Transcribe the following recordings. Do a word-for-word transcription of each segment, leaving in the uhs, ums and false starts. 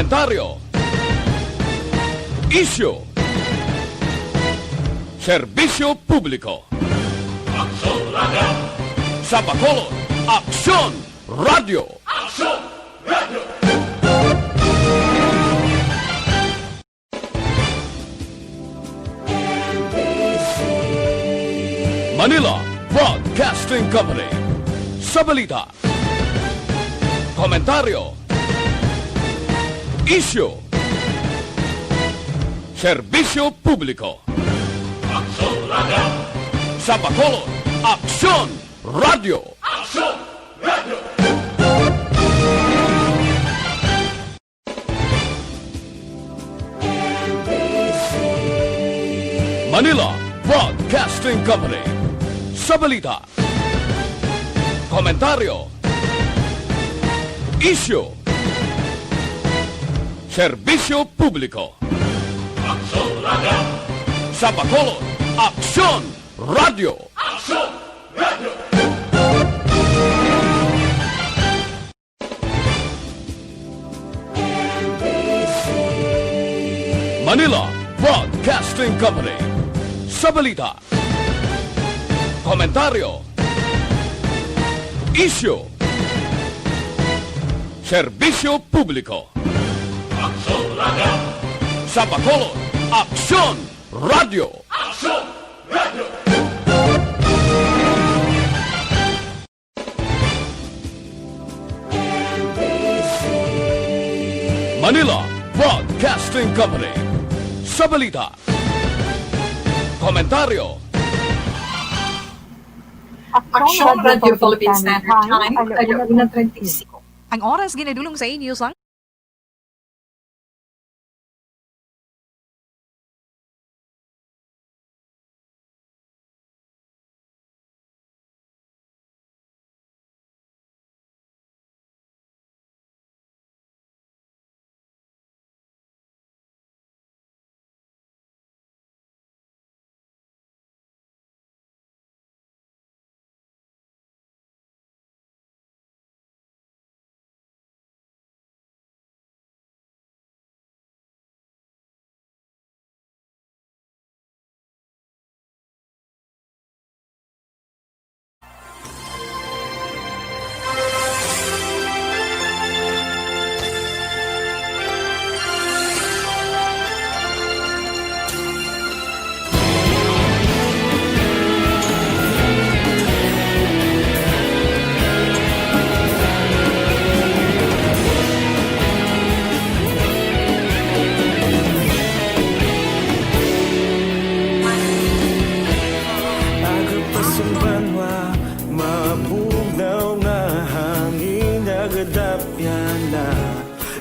Komentaryo. Isyu. Serbisyo publiko. Aksyon Radio. Sa Bacolod, Aksyon Radio. Aksyon Radio. Manila Broadcasting Company. Sa balita, komentaryo, isyu, serbisyo publiko. Aksyon Radio. Sa Bacolod, Aksyon Radio. Aksyon Radio. Manila Broadcasting Company. Sa balita, komentaryo, isyu, serbisyo publiko. Aksyon Radio. Sa Bacolod, Aksyon Radio. Aksyon Radio. Manila Broadcasting Company. Sa balita, komentaryo, isyu, serbisyo publiko. Aksyon Radio. Sa Bacolod, Aksyon Radio. Aksyon Radio. Manila Broadcasting Company. Sa balita, komentaryo, Aksyon Radio Philippine Standard Time, alauna treinta y cinco. Ang oras ginadulong sa inyo sang Aga pa sang banwa, mabugnaw nga hangin, nagadapyan na.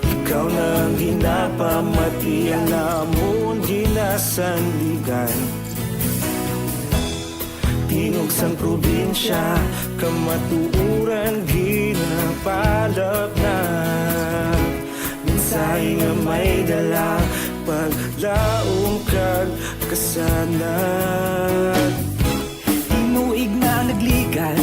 Ikaw na ang ginapamatian namon, ginasandigan. Tingog sang probinsya, kamatuoran ginapalapnap. Mensahe nga may dala, paglaom kag kasanag. Tinuig na nagligad,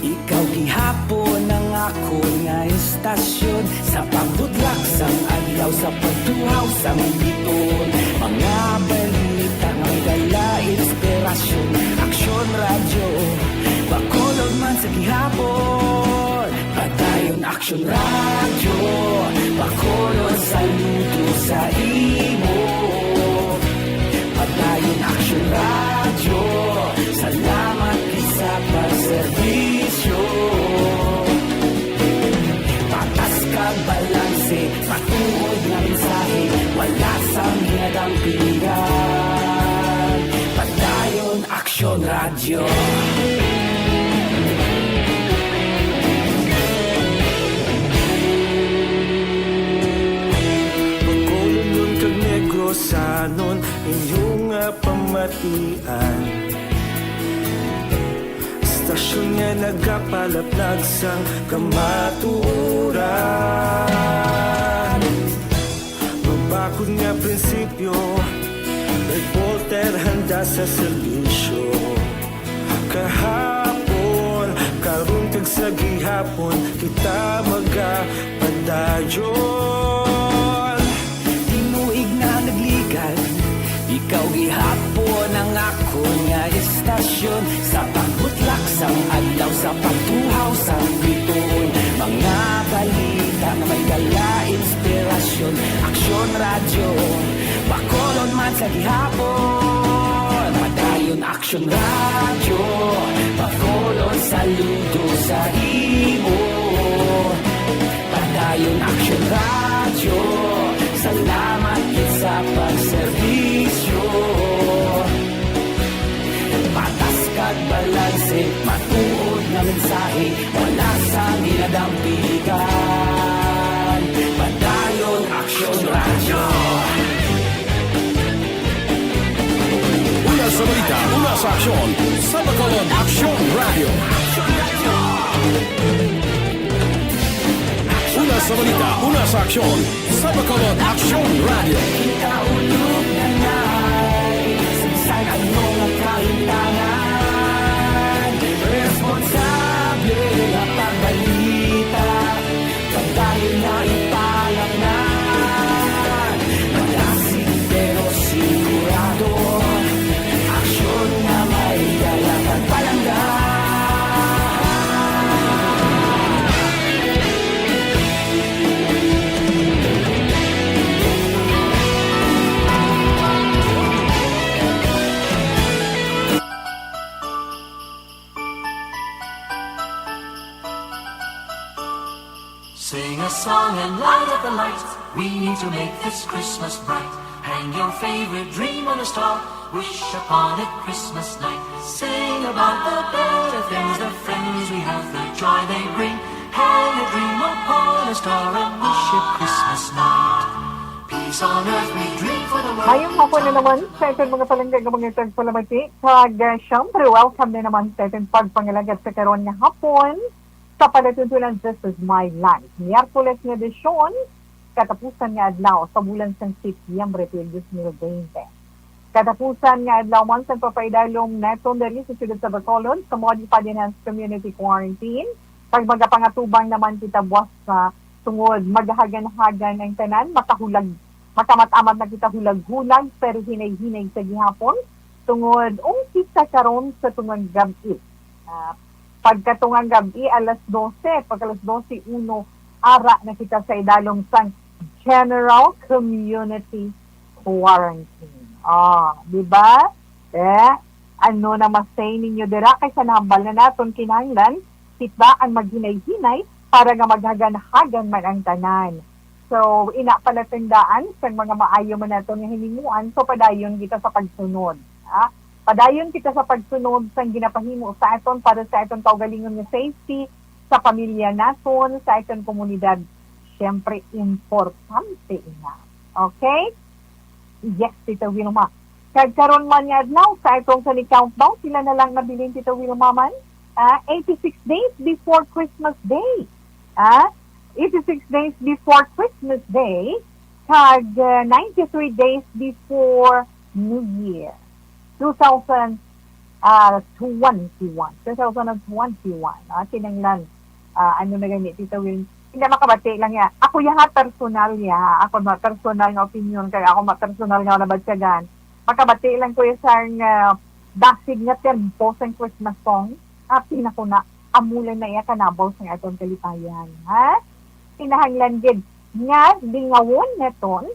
ikaw gihapon ang akon nga estasyon. Sa pagbudlak sang adlaw, sa pagtuhaw sang biton, mga balita nga may dala inspirasyon. Aksyon Radyo, Bacolod man sa gihapon. Padayon Aksyon Radyo, Bacolod, saludo sa imo. Padayon Aksyon Radyo, salamat gid sa pagserbisyo. Patas kag balanse, matuod nga mensahe, wala sang ginadampingan. Padayon Aksyon Radyo. Bacolodnon kag Negrosanon, inyo nga pamatian. Estasyon nga nagapalaplag sang kamatuoran. Mabakod nga prinsipyo, reporter handa sa serbisyo. Kahapon, karon kag sa gihapon, kita magapadayon. Sa pagbutlak sang adlaw, sa pagtuhaw sang bituon, mga balita nga may dala inspirasyon. Aksyon Radyo, Bacolod man sa gihapon. Padayon Aksyon Radyo, Bacolod, saludo sa imo. Padayon Aksyon Radyo, salamat gid sa pagserbisyo. Patas kag balanse, matuod nga mensahe, wala sang ginadampigan. Padayon Aksyon Radyo. Una sa balita, una sa aksyon, sa Bacolod Aksyon Radyo. Una sa balita, una sa aksyon, sa Bacolod Aksyon Radyo. Kaulog na na'y sagsag ang mga kahintangan. Responsable nga pagbalita, pagdahil na ipalaknan. Malasig pero sigurado, aksyon nga may dala kag palangga. Sing a song and light up the light. We need to make this Christmas bright. Hang your favorite dream on a star. Wish upon it Christmas night. Sing about the better things, the friends we have, the joy they bring. Hang a dream upon a star and wish it Christmas night. Peace on earth we dream for the world. Mayong hapon na naman sa aton mga palangga nga mga tagpalamati. Kag, ah, syempre, welcome na naman sa aton pagpangalagad sa karon nga hapon sa palatuntunan This Is My Life. Miyerkules nga edisyon, katapusan nga adlaw sa bulan sang Setyembre tuig dos mil bente. Katapusan nga adlaw man sang papaidalom naton diri sa siyudad sa Bacolod, sa Modified Enhanced Community Quarantine. Kag magapangatubang naman kita buwas sa tungod, maghagan-hagan ang tanan, makahulag, makamat-amat na kita hulag-hulag, pero hinay-hinay sa gihapon. Tungod, umpisa karon sa tungang gab-i. Ah, pagkatungang gab-i, alas dose, pag alas dose uno, ara na kita sa idalom sang General Community Quarantine. Ah, di ba? Eh, ano na ma-say ninyo dira? Kay sa nahambal na naton, kinahanglan kita ang maghinay-hinay para nga maghagan-hagan man ang tanan. So, ina pala tandaan sa mga maayo man naton nga hinimuan, so padayon kita sa pagsunod. Ha? Padayon kita sa pagsunod sang ginapahimo sa aton para sa aton kaugalingon nga safety, sa pamilya naton, sa aton komunidad. Siyempre, importante ina. Okay? Yes, Tita Wilma. Kag karon man nga adlaw, sa atong sa ni-countdown, sila na lang nabilin, Tita Wilma man. Ah, eighty-six days before Christmas Day. Ah, eighty-six days before Christmas Day, kag, ah, ninety-three days before New Year. Two thousand, ah, twenty-one. Two thousand and twenty-one. Ah, kinahanglan, ah, ano na gani, Tita Will? Hindi, makabati lang ya. Ako ya ha, personal ya. Ako ma-, personal nga opinion kay ako ma-, personal nga nabatyagan. Makabati lang ko ya sa nga dasig nga tempo sa Christmas song. Ah, pinakuna, amo lang na iya kanabaw sa aton kalipayan. Ha? Kinahanglan gid nga lingawon naton,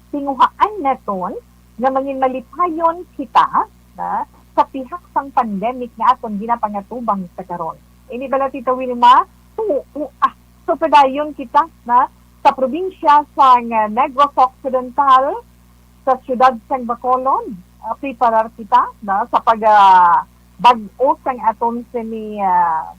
tinguhaan naton nga mangin malipayon kita, na, sa pihak sang pandemic nga aton ginapangatubang sa karon. Ini bala, Tita Wilma? Oo, ah, so padayon kita, na, sa probinsya sang, ah, Negros Occidental, sa siyudad sang Bacolod, ah, preparar kita, na, sa pag, ah, bag-o sang aton sini, ah,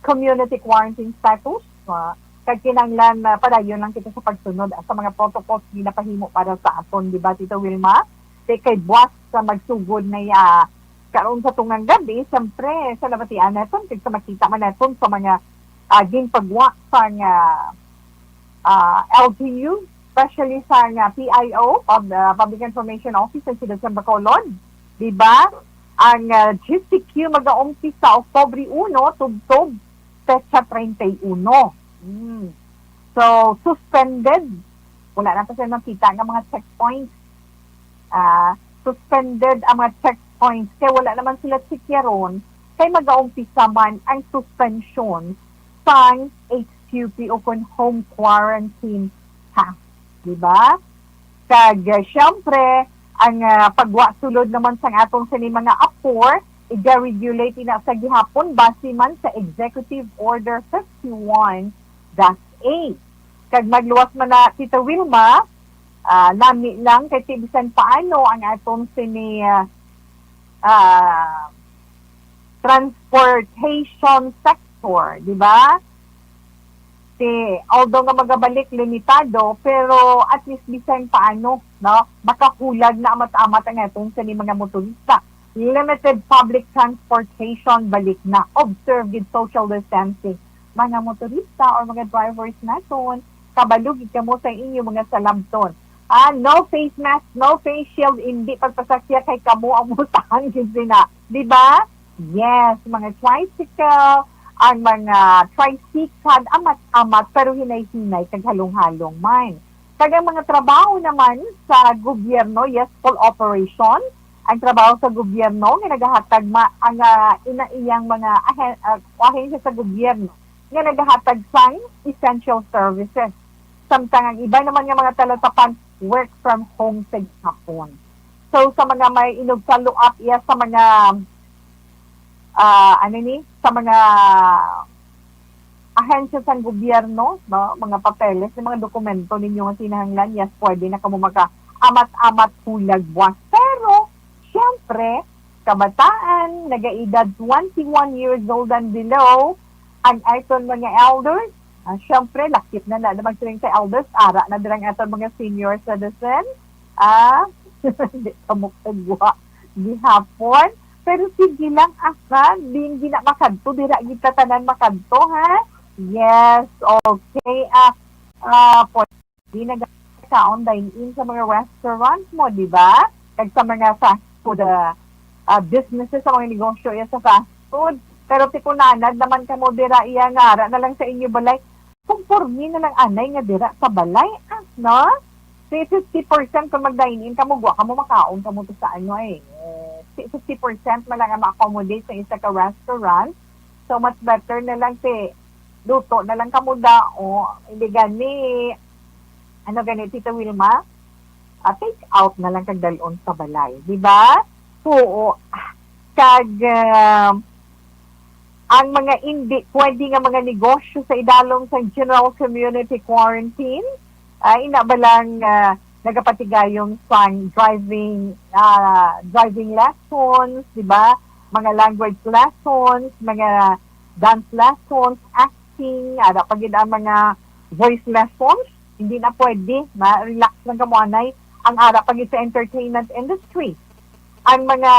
community quarantine status, ah, kag kinahanglan, ah, padayon lang kita sa pagsunod, ah, sa mga protocols nga ginapahimo para sa aton, di ba, Tita Wilma? Di kay buwas sa magsugod na ya, karon sa tungang gab-i, siyempre, sa nabatian naton, kag sa makita man naton sa mga, ah, ginpagwa sa nga, ah, L G U, especially sa nga P I O, Pub-, ah, Public Information Office, ang siyudad sa Bacolod, di ba? Ang, ah, G C Q mag-aumpisa Oktubre uno, tubtob petsa treinta y uno. Hmm. So, suspended. Wala na pa sila nakita nga mga checkpoints. Ah, suspended ang mga check points, kay wala naman sila tsikyaron, kay magaumpisa man ang suspension sang H Q P o kon home quarantine task, di ba? Kag, ah, siyempre, ang, ah, pagwa sulod naman sang atong sini mga apor, iga-regulate na sa gihapon base man sa Executive Order fifty-one dash A. Kag magluwas man na, Tita Wilma, ah, nami lang kay ti bisan paano ang atong sini, ah, ah, transportation sector, di ba? Ti, although nga magabalik limitado, pero at least bisan paano, no, makahulag na amat-amat ang atong sini mga motorista. Limited public transportation, balik na. Observe gid social distancing. Mga motorista or mga drivers naton, kabalo gid kamo sa inyo mga salabton. Ah, no face mask, no face shield, hindi pagpasakya kay kamo ang multahan gid sina. Di ba? Yes, mga tricycle, ang mga tricycle, amat-amat, pero hinay-hinay, kag halong-halong man. Kag ang mga trabaho naman sa gobyerno, yes, full operation, ang trabaho sa gobyerno nga nagahatag ma-, ang, ah, ina-, iyang mga ahen-, ah, ahensya sa gobyerno nga nagahatag sang essential services. Samtang ang iba naman nga mga talatapan, work from home sa gihapon. So, sa mga may inugsaluap iya sa mga, ah, ano ni, sa mga ahensya sang gobyerno, no, mga papeles, yung mga dokumento ninyo nga kinahanglan, yes, pwede na kamo maka-amat-amat hulag buwas. Pero, siyempre, kabataan, nagaedad twenty-one years old and below, ang aton mga elders, ah, siyempre, lakip na na naman sila sa elders, ara na dirang aton mga senior citizen, ah, di ka mo kagwa gihapon. Pero sige lang, asa, din gina makadto, dira kita tanan makadto, ha? Yes, okay. Ah, ah, pwede nagkaon dine-in sa mga restaurant mo, di ba? Kag sa mga fast food, ah, ah, businesses, sa mga negosyo iya sa fast food. Pero tikunanad naman kamo dira iya nga ara na lang sa inyo balay. Conforme na lang anay nga dira sa balay, ah, no? Si fifty percent kung mag-dine-in kamo, gwa kamo makaon kamo to sa ano eh. Eh, si fifty percent man lang ang ma-accommodate sa isa ka restaurant. So, much better na lang si luto na lang kamo da, o, hindi gani, ano gani, Tita Wilma? Ah, take out na lang kag dalon sa balay, di ba? Oo. Kag, ah, ang mga indi pwede nga mga negosyo sa idalom sa general community quarantine, ah, ina ba lang, ah, nagapatigayon sang driving, ah, driving lessons, di ba? Mga language lessons, mga dance lessons, acting, ara pa gid ang mga voice lessons, hindi na pwede, ma-relax lang kamo anay. Ang ara pa gid sa entertainment industry, ang mga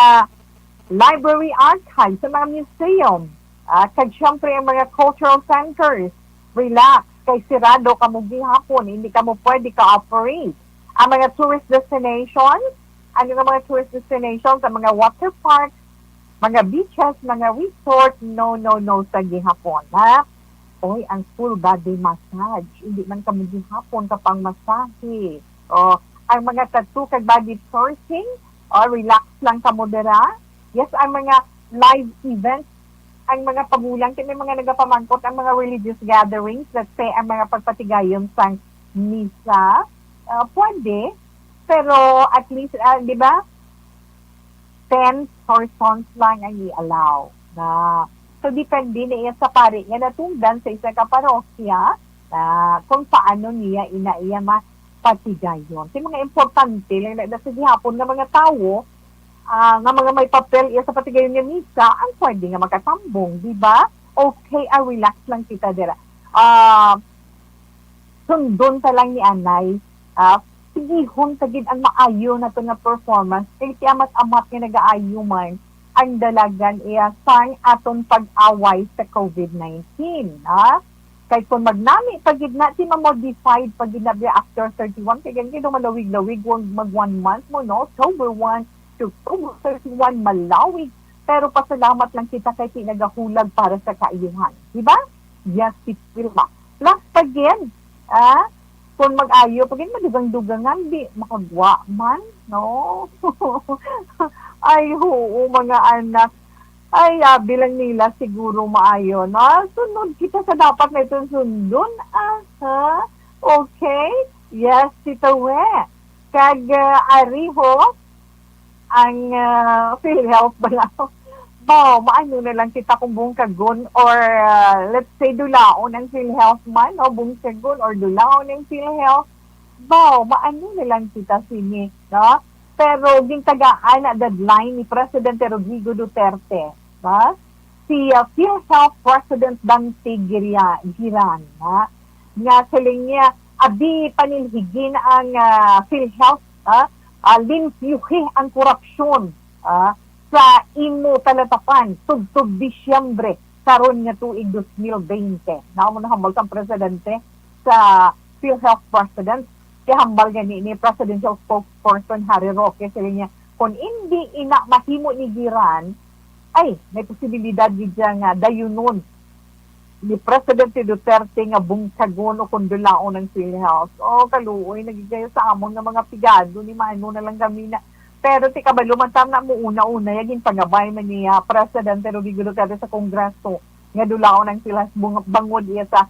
library archives, sa mga museum, ah, kag syempre ang mga cultural centers, relax, kay sirado kamo gihapon, hindi kamo pwede ka-operate. Ang mga tourist destinations, ano nga mga tourist destinations, ang mga water parks, mga beaches, mga resort, no, no, no, sa gihapon, ha? Oy, ang full body massage, hindi man kamo gihapon kapangmasahe. O, ang mga tattoo kag body piercing, o, relax lang kamo dira. Yes, ang mga live events, ang mga pagulang, kay may mga nagapamangkot ang mga religious gatherings, let's say, ang mga pagpatigayon sang misa, ah, pwede, pero at least, ah, di ba, ten persons lang ang i-allow na. So, depende na iya sa pari nga natungdan sa isa ka parokya na kung paano niya ina iya mapatigayon. Sa mga importante lang na, na sa gihapon nga mga tawo, ah, nga mga may papel iya sa patigayon nga misa, ang pwede nga makatambong, di ba? Okay, ah, relax lang kita dira. Ah, sundon ta lang ni anay, ah, sigihon ta gid ang maayo nato nga performance, kay ti amat-amat nga nagaayo man ang dalagan iya sang aton pag-away sa covid nineteen, ah. Kay kung magnami pa gid na, ti ma-modified pa gid na biya after thirty-one, kay gani daw malawig-lawig, wag mag one month mo, no? October one to October thirty-one, malawig. Pero pasalamat lang kita kay ti nagahulag para sa kaayuhan. Di ba? Yes, si Wilma. Plus pa gid, ah, kung mag-ayo pa gid, madugang-dugangan, di makagwa man, no? Ay, oo, mga anak. Ay, abi lang nila siguro maayo, no? Sunod kita sa dapat naton sundon, aha. Okay? Yes, Tita We. Kag, ah, ari ho, ang, ah, PhilHealth bala. Baw, maano na lang kita kung bungkagon or, ah, let's say, dulaon ang PhilHealth man, o bungkagon or dulaon ang PhilHealth. Baw, maano na lang kita sini, no? Pero gintagaan na deadline ni Presidente Rodrigo Duterte, ba? Si, ah, PhilHealth President Dante Giria-, Giran, ha? Nga siling niya, abi panilhigin ang, ah, PhilHealth, ha? Ah, limpyuhi ang korupsyon, ah, sa imo talatapan tubtob Disyembre karon nga tuig dos mil bente. Namo nahambal sang presidente sa PhilHealth President, kay hambal gani ni Presidential Spokesperson Harry Roque, siling niya, "Kung indi ina mahimo ni Giran, ay, may posibilidad gid siya nga dayunon ni Presidente Duterte nga bungkagon o kundulaon ang PhilHealth." Oh, kaluoy na gid kayo sa amon nga mga pigado ni mano na lang kami na. Pero ti kabalo man tam na mo una-una ya ginpangabay man ni, ah, Presidente Rodrigo Duterte sa Kongreso nga dulaon ang PhilHealth bung-, bangod iya sa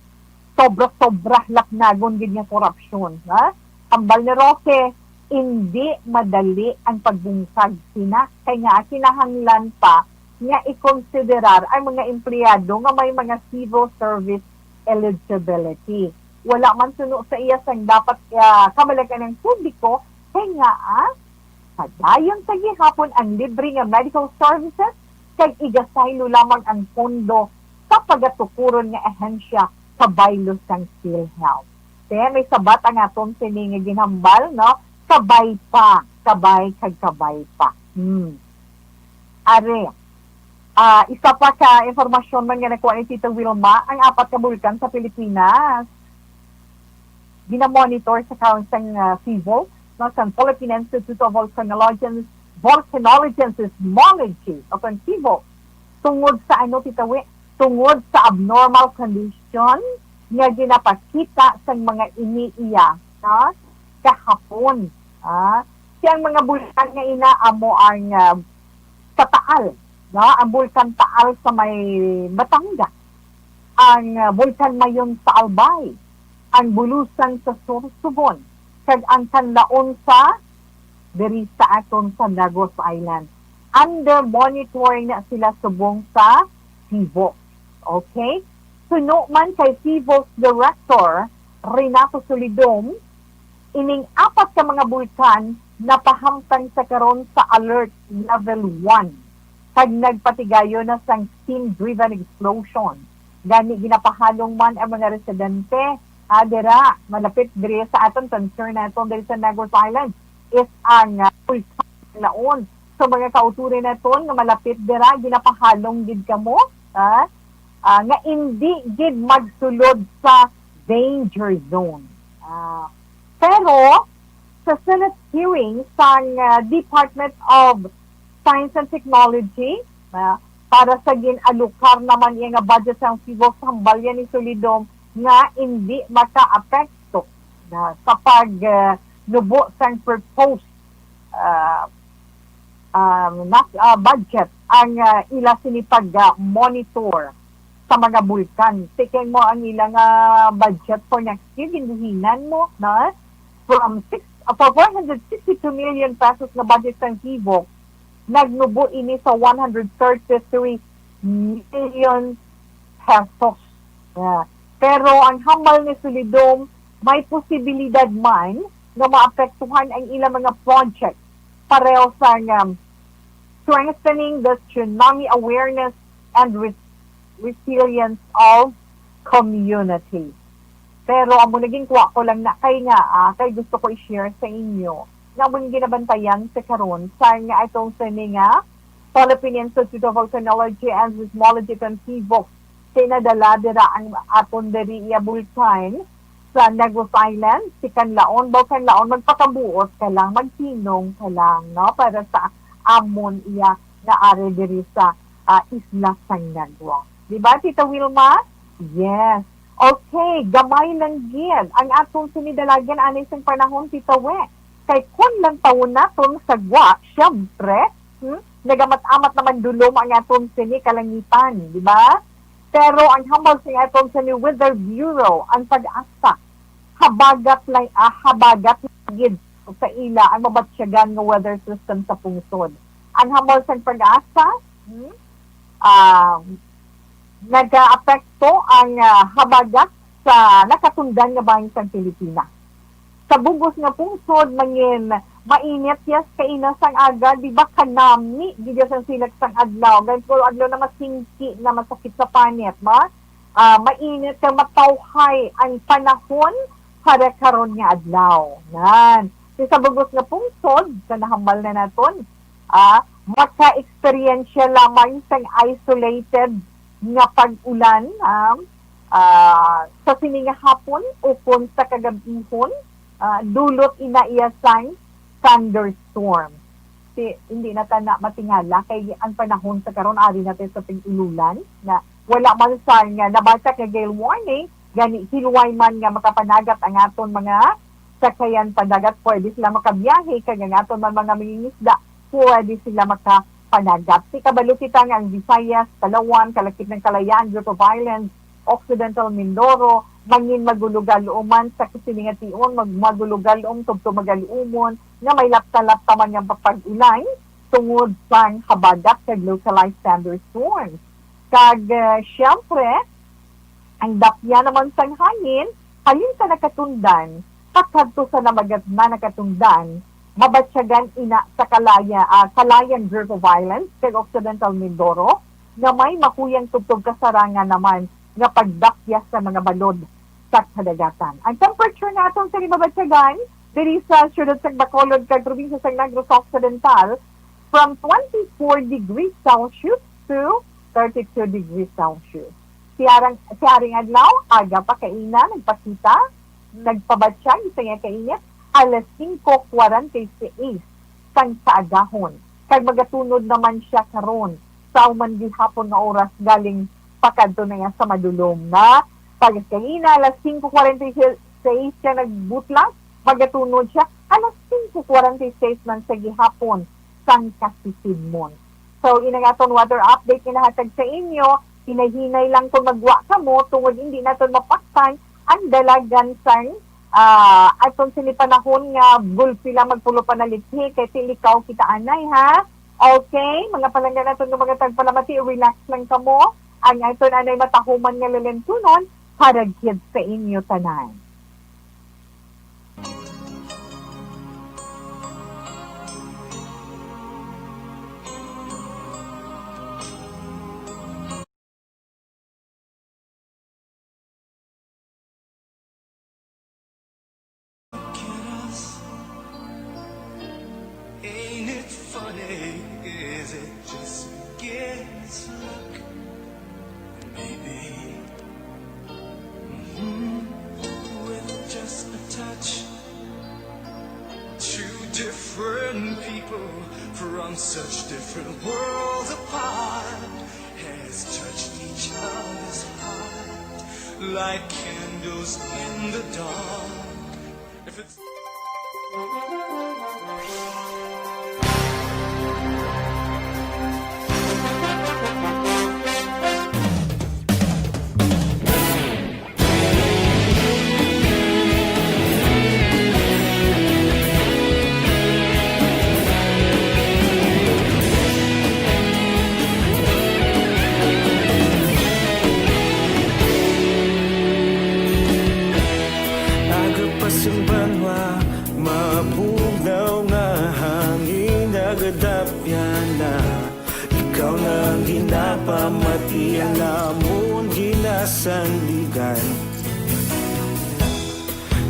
sobra-sobra lapnagon gid nga korupsyon, ha? Hambal ni Roque, indi madali ang pagbungkag sina, kay nga kinahanglan pa nga ikonsiderar ang mga empleyado nga may mga civil service eligibility. Wala man suno sa iya sang dapat, ah, kabalakan ang publiko, kay nga, ah, padayon sa gihapon ang libre nga medical services kag igasaylo lamang ang pondo sa pagatukuron nga ahensya kabaylo sang PhilHealth. Kaya may sabat ang aton sini nga ginhambal, no? Kabay pa, kabay kag kabay pa. Hmm. Are, ah, isa pa ka impormasyon man nga nakuha ni Tita Wilma, ang apat ka bulkan sa Pilipinas ginamonitor sa karon sang, ah, PHIVOLCS, no, sang Philippine Institute of Volcanology, Volcanology and Seismology, o kang PHIVOLCS. Tungod sa ano, Tita Wi? Tungod sa abnormal condition nga ginapakita sang mga ini iya, no, kahapon. Ah, siyang mga bulkan nga ina amo ang, ah, sa Taal, no? Ang Bulkan Taal sa may Batangas, ang, ah, Bulkan Mayon sa Albay, ang Bulusan sa Sorsogon, kag ang Kanlaon sa, diri sa aton sa Negros Island. Under monitoring na sila subong sa PHIVOLCS. Okay? Suno man kay PHIVOLCS Director Renato Solidom, ining apat ka mga bulkan napahamtang sa karon sa alert level one, kag nagpatigayon na sang steam-driven explosion. Gani, ginapahalong man ang mga residente, ah, dira, malapit diri sa aton concern naton diri sa Negros Island is ang, ah, Bulkan Laon. So, mga kauturan naton nga malapit dira, ginapahalong gid kamo, ah, ah, nga indi gid magsulod sa danger zone. Ah, pero sa Senate hearing sang, ah, Department of Science and Technology, ah, para sa gin-alokar naman iya nga budget sang PHIVOLCS, hambal yan ni Solidom nga indi makaapekto na sa pag, ah, nubo sang proposed, ah, ah, nas-, ah, budget ang, ah, ila sini pag, ah, monitor sa mga bulkan. Tikang mo ang ila nga budget for next year, ginbuhinan mo, na from six, ah, for four hundred sixty-two million pesos nga budget sang PHIVOLCS, nagnubo ini sa one hundred thirty-three million pesos. Yeah. Pero ang hambal ni Solidom, may posibilidad man nga maapektuhan ang ilang mga project pareho sa, um, strengthening the tsunami awareness and res-, resilience of community. Pero amo naging kuha ko lang na kay nga, ah, kay gusto ko i-share sa inyo na among ginabantayan sa karon sa nga atong sini nga Philippine Institute of Volcanology and Seismology kag PHIVOLCS, kay nadala dira ang aton diri iya bulkan sa Negros Island, si Kanlaon. Baw Kanlaon, magpakabuot ka lang, magtinong ka lang, no? Para sa amon iya nga ari diri sa, ah, isla sang Negros. Di ba, Tita Wilma? Yes. Okay, gamay lang gid ang atong sinidalagan anay sing panahon, Tita We. Kay kun lang tawon naton sa gwa, syempre, Hmm? Nagamat-amat naman dulom ang aton sini kalangitan, di ba? Pero ang hambal sa aton sini Weather Bureau, ang PAGASA, habagat lang, ah, habagat gid sa ila ang mabatyagan nga weather system sa pungsod. Ang hambal sa PAGASA, hmm, ah, nagaapekto ang, ah, habagat sa nakatundan nga bahin sang Pilipinas. Sa bug-os nga pungsod, mangin mainit, yes, kaina sang aga, di ba, kanami gid sang silak sang adlaw. Gani, siguro adlaw na masingki, na masakit sa panit, ma? Ah, mainit kag matawhay ang panahon para karon nga adlaw. Nan. Sa bug-os nga pungsod, sa nahambal na naton, ah, maka-eksperyensya lamang sang isolated nga pag-ulan, ah, ah, sa sini nga hapon ukon sa kagab-ihon, ah, dulot ina iya sang thunderstorm. Si, hindi na ta na matingala kay ang panahon sa karon ari na tayo sa tig-ululan, na wala man sa nga nabatak nga gale warning, gani hilway man nga makapanagat ang aton mga sakayan padagat, pwede sila makabiyahe, kag ang aton man mga mangingisda, pwede sila makapanagat. Ti kabalo kita nga ang Visayas, Palawan, kalakip ng Kalayaan, Group of Islands, Occidental Mindoro, mangin magulugal-uman sa sini nga tion, mag-, magulugal-um tubtob magaluumon, nga may lapta-lapta man nga pag-ulan tungod sang habagat kag localized thunderstorms. Kag, eh, siyempre, ang dapya naman sang hangin, halin sa nakatundan, pakadto sa namagat na nakatundan, mabatyagan ina sa Kalaya-, ah, Kalayaan Group of Islands kag Occidental Mindoro, nga may makuyang tubtob kasarangan naman nga pagdapya sa mga balod sa kadagatan. Ang temperature naton sa mabatyagan diri sa siyudad sa Bacolod kag probinsya sa Negros Occidental, from twenty-four degrees Celsius to thirty-two degrees Celsius. Siarang, siaring adlaw, aga pa kaina, nagpakita, nagpabatsyag sa iya kainit, alas singko kwarenta y seis sang kaagahon. Kag magatunod naman siya karon sa human gihapon nga oras galing pakadto na iya sa madulom na pagkaina, alas singko kwarenta y seis siya nagbutlas, magatunod siya alas singko kwarenta y seis man sa gihapon sang kasisidmon. So, ini nga aton weather update nga nahatag sa inyo, hinay-hinay lang kung magwa kamo tungod hindi naton mapaktan ang dalagan sang, ah, aton sini panahon nga gulpi lang magpulo pa na lithi kay tilikaw kita anay, ha? Okay, mga palangga naton nga mga tagpalamati, relax lang kamo. Ang aton anay matahuman nga lalentunon para gid sa inyo tanan. Ain't it funny? Is it just beginner's luck? Maybe. Mhm. With just a touch. Two different people from such different worlds apart has touched each other's heart like candles in the dark. If it's Aga pa sa banwa, mabugnaw nga hangin nagadapyan na. Ikaw na ang ginapamati, ang amon ginasandigan.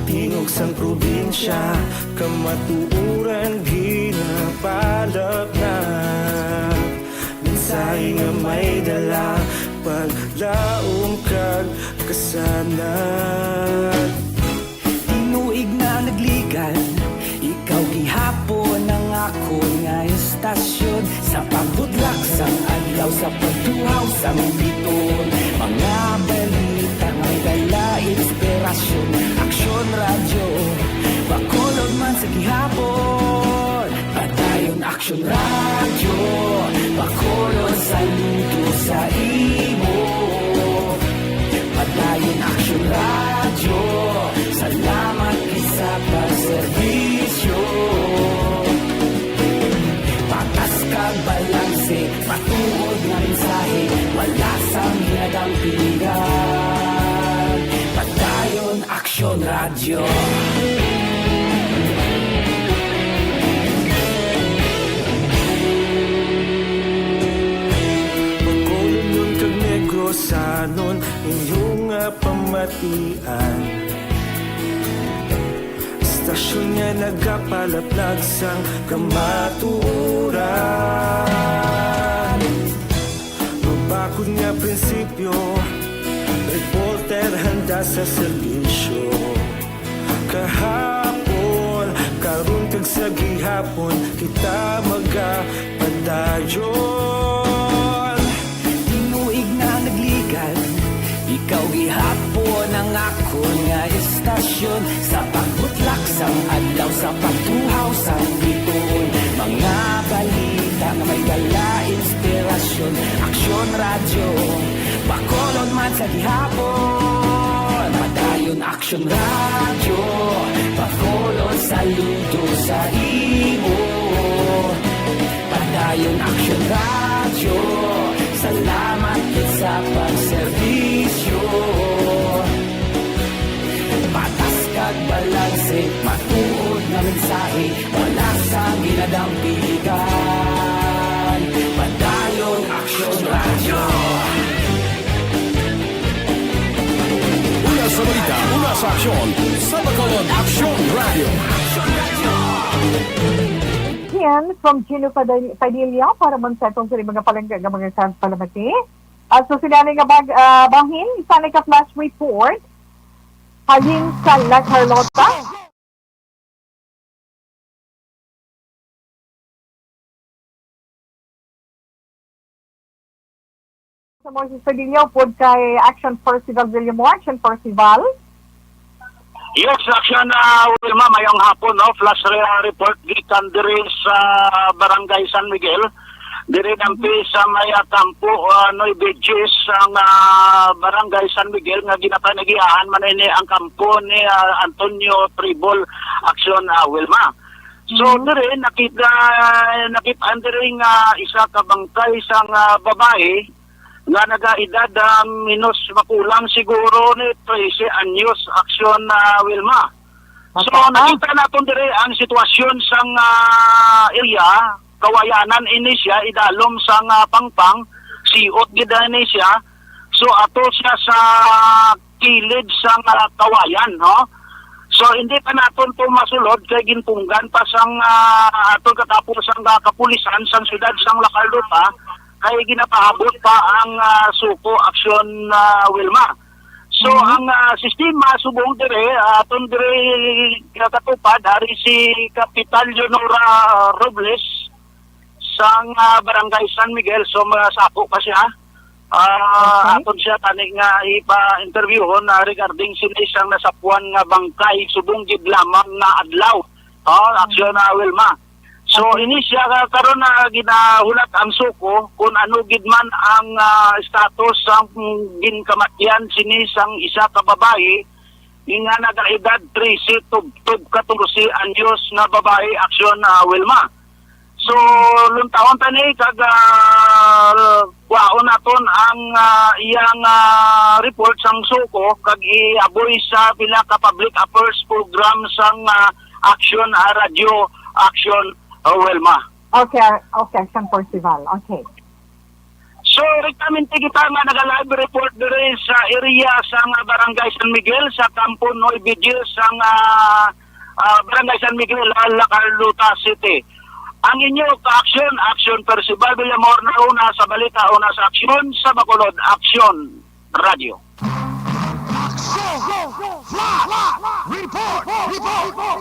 Tingog sang probinsya, kamatuoran ginapalap na. Mensahe nga may dala, paglaom kag kasanag. Tinuig na nagligan, ikaw gihapon ang akon nga estasyon. Sa pagbudlak sang adlaw, sa pagtuhaw sang biton, mga balita may dala inspirasyon. Aksyon Radyo, Bacolod man sa gihapon. Padayon, Aksyon Radyo, Bacolod, saludo sa imo. Padayon Aksyon Radyo, salamat gid sa pagserbisyo. Patas kag balanse, matuod nga mensahe, wala sang ginadampigan. Padayon Aksyon Radyo. Bacolodnon kag Negrosanon, inyo nga pamatian. Istasyon nga nagapalaplag sang kamatuoran. Mabakod nga prinsipyo, reporter handa sa serbisyo. Kahapon, karon kag sa gihapon, kita magapadayon. Tinuig na nagligad, ikaw gihapon ang akon nga istasyon. Sa pagbutlak sang adlaw, sa pagtuhaw sang bituon, mga balita nga may dala inspirasyon. Aksyon Radyo, Bacolod man sa gihapon. Padayon Aksyon Radyo, Bacolod, saludo sa imo. Padayon Aksyon Radyo, salamat gid sa pagserbisyo. Patas kag balanse, matuod nga mensahe, wala sang ginadampigan. Padayon Aksyon Radyo. Una sa balita, una sa aksyon, sa Bacolod Aksyon Radyo. Yan, from Gino Padil-, Padilla para man sa atong kini mga palangga nga mga sa palamati. At so sila nga bag, ah, bahin, isa na ka flash report. Halin sa La Carlota. Sa Moises Padilla, upod kay Action Percival Villamor, Action Percival. Yes, Action, ah, Wilma, mayong hapon, no? Flash re-, report gikan diri sa Barangay San Miguel. Diri nampi sa may, ah, kampo, ah, Nueve Ejidos, ang, ah, Barangay San Miguel nga ginapanagiahan man ini ang kampo ni, ah, Antonio Tribol, Action, ah, Wilma. So, Mhm. Diri nakita, nakit-an diri nga isa ka bangkay sang, ah, babae nga nagaedad, ah, minus makulang siguro ni trese anyos, Action, ah, Wilma. So, Bata pa. Nakita naton diri ang sitwasyon sang, ah, area, kawayanan ini siya, idalom sang, ah, Pangpang, siot gid ini siya. So, ato siya sa kilid sang, ah, kawayan, no? So, hindi pa naton to masulod kay ginpunggan pa sang, ah, aton katapos ang, ah, kapulisan sang siyudad sang La Carlota kay ginapahabot pa ang, ah, SOCO action, ah, Wilma. So, Mhm. Ang, ah, sistema subong dire, ah, aton dire katupad, ari si Kapitan Leonora Robles sang, ah, Barangay San Miguel. So, masako pa siya. Ah, Okay. Aton siya tani nga ipa-interviewhon, ah, regarding sini sang nasapuan nga bangkay subong gid lamang nga adlaw. Oh, aksyon na, Wilma. So, Okay. Ini siya, ah, karon na ginahulat ang SOCO kung ano gid man ang, ah, status sang ginkamatyan sini sang isa ka babayi nga nagaedad trese tubtob katorse anyos nga babayi, aksyon, ah, Wilma. So, luntahon ta ni kag, ah, kuhaon naton ang, ah, iyang, ah, report sang SOCO kag iaboy sa pila ka public affairs program sang, ah, Action, ah, Radyo Action, ah, Wilma. Okay, okay, sang Percival. Okay. So, rektamente kita nga naga-live report diri sa area sang Barangay San Miguel, sa Kampo Nueve Diez, sang, ah, ah, Barangay San Miguel, ah, La Carlota City. Ang inyo ka-aksyon, Action Percival Villamor, na una sa balita, una sa aksyon, sa Bacolod Aksyon Radio. Action! Flash! Report! Report!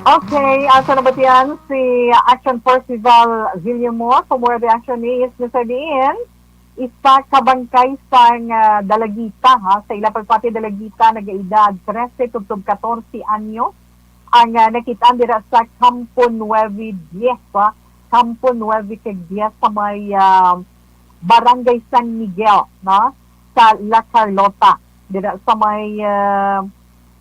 Okay, asa na ba tiyan si Action Percival Villamor? For more reaction ni Mister Dean, isa ka bangkay sang, ah, Dalaguita, ha? Sa ila pagpati, Dalaguita, nagaedad trese tubtob katorse anyos. Ang, ah, nakit-an dira sa Campo Nueve Diez, ah. Campo Nueve kag Diez sa may, ah, Barangay San Miguel, no? Sa La Carlota, dira sa may, ah,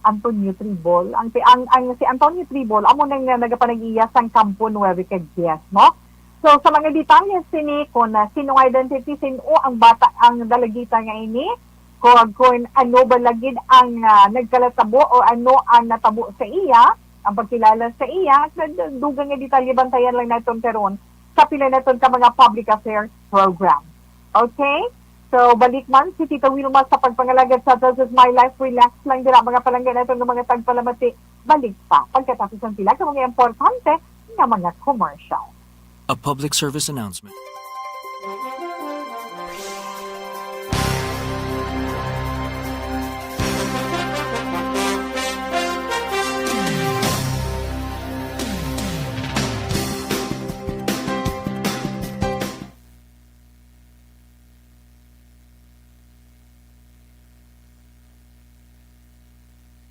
Antonio Tribol. Ang, ang, ang si Antonio Tribol, amo nang, ah, nagapanag-iya sang Campo Nueve kag Diez, no? So, sa mga detalye sini, kung, ah, sino ang identity, sino ang bata, ang dalagita nga ini, kung, kung ano ba lagid ang, ah, nagkalatabo o ano ang natabo sa iya, ang pagkilala sa iya, at nag-, dugang nga detalye, bantayan lang naton karon sa pila naton ka mga public affairs program. Okay? So, balik man si Tita Wilma sa pagpangalagad sa This Is My Life. Relax lang dira, mga palangga naton nga mga tagpalamati. Balik pa pagkatapos ang pila ka mga importante nga mga commercial. A public service announcement.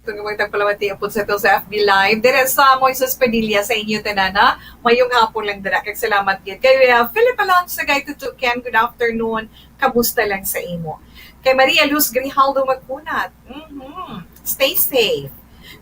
Ito nga mga tagpalamati upod sa ato sa F B Live. Dire sa Moises Padilla sa inyo tanan, ha? Mayong hapon lang dira. Kag salamat gid kay, uh, Philip Alonso, Guy Tutuken, good afternoon. Kamusta lang sa imo? Kay Maria Luz Grijaldo Magkunat. Mhm. Stay safe.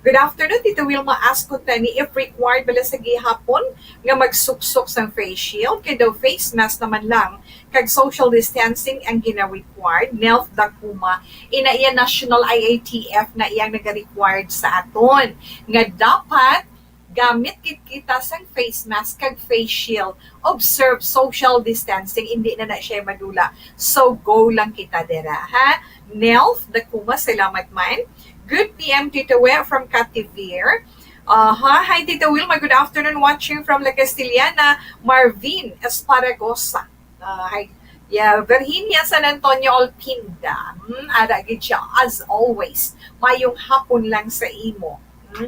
Good afternoon, Tita Wilma. Ask ko tani if required bala sa gihapon nga magsuksok sang face shield, kay daw face mask naman lang kag social distancing ang gina-required. Nelf Dakuma, ina iya national I A T F na iyang naga-required sa aton nga dapat gamit gid kita sang face mask kag face shield. Observe social distancing, hindi na na siya madula. So, go lang kita dira, ha? Nelf Dakuma, salamat man. Good P M, Tito We from Cativir. Aha, hi, Tito Wilma. Good afternoon. Watching from La Castellana. Marvin Esparagosa. Ah, hi. Yeah, Virginia San Antonio Olpinda. Hmm, ara gid siya, as always. Mayong hapon lang sa imo. Hmm.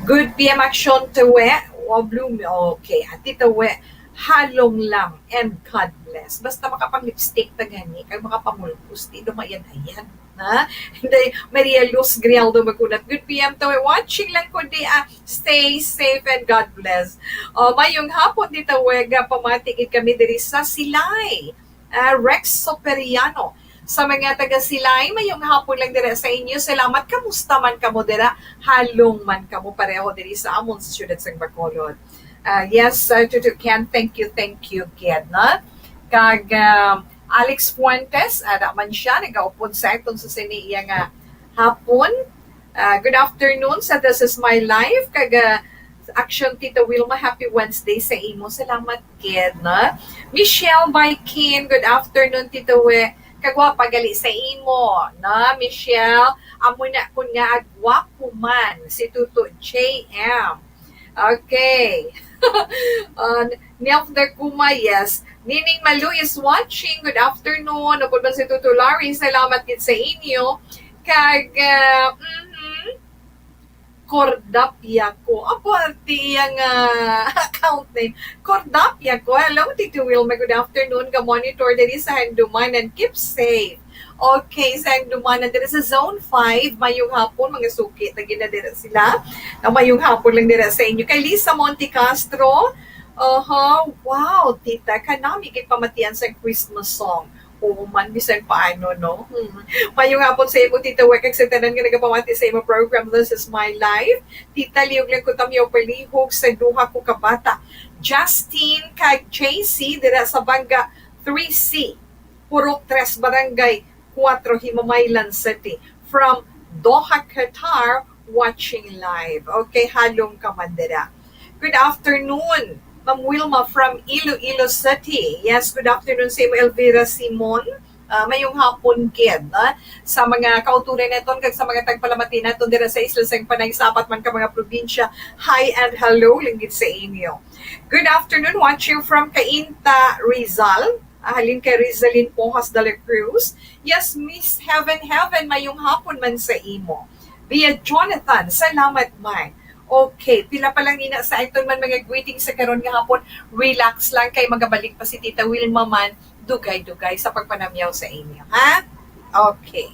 Good P M Action, Tito We. Wa, Bloom. Okay, Ati Tito We. Halong lang and God bless. Basta makapang-lipstick ta gani, kag makapamulpos, di dumayan-ayan. Ha? Hindi, Maria Luz Grialdo Magkunat. Good P M, Tito We. Watching lang ko di, ah. Stay safe and God bless. Oh, mayong hapon, Tito We, nga pamati gid kami diri sa Silay. Ah, Rex Soperiano. Sa mga taga Silay, mayong hapon lang dira sa inyo. Salamat. Kamusta man kamo dira? Halong man kamo pareho diri sa amon sa siyudad sang Bacolod. Ah, yes, uh, Tito Ken, thank you, thank you, Ken, no? Kag, um, Alex Fuentes, ada man siya, nagaupod sa aton sa sini iya nga hapon. Ah, good afternoon sa This Is My Life. Kag, ah, Action, Tita Wilma, happy Wednesday sa imo. Salamat gid, no? Michelle Baikin, good afternoon, Tita We. Kagwapa gali sa imo, no? Michelle, amo na kun nga agwapo man si Tuto J M. Okay. Uh, Nelf Dakuma, yes. Nining Malu is watching. Good afternoon. Upod man si Tuto Larry, salamat gid sa inyo. Kag, uh, mhm. Cordapia ko. Apo, ti iyang, ah, account name. Cordapia ko. Hello, Tito Wilma. Good afternoon. Ga-monitor diri sa Handumanan. Keep safe. Okay, sa Handumanan. Diri sa Zone five, mayong hapon, mga suki. Tagi na dira sila. Na mayong hapon lang dira sa inyo. Kay Lisa Monte Castro. Aha, wow, tita, kanami gid pamatian sa Christmas song. Oo man, bisan paano, no? Hmm. Mayong hapon sa imo, Tita Wek, kag sa tanan nga nagapamati sa imo program, This Is My Life. Tita, liog lang ko tamyaw palihog sa duha ko ka bata, Justin kag J C, dira sa Banga three C, Purok tres, Barangay kuwatro, Himamaylan City. From Doha, Qatar, watching live. Okay, halong ka man dira. Good afternoon, Ma'am Wilma from Iloilo City. Yes, good afternoon sa imo, Elvira Simon. Ah, mayong hapon gid, ah, sa mga kauturan naton kag sa mga tagpalamati naton dira sa isla sang Panay, sa apat man ka mga probinsya. Hi and hello lang gid sa inyo. Good afternoon, watching from Cainta, Rizal. Ah, halin kay Rizalin Pojas de la Cruz. Yes, Miss Heaven, Heaven, mayong hapon man sa imo. Via Jonathan, salamat man. Okay, pila pa lang ina sa aton man mga greetings sa karon nga hapon. Relax lang kay magabalik pa si Tita Wilma man, dugay-dugay sa pagpanamyaw sa inyo, ha? Okay.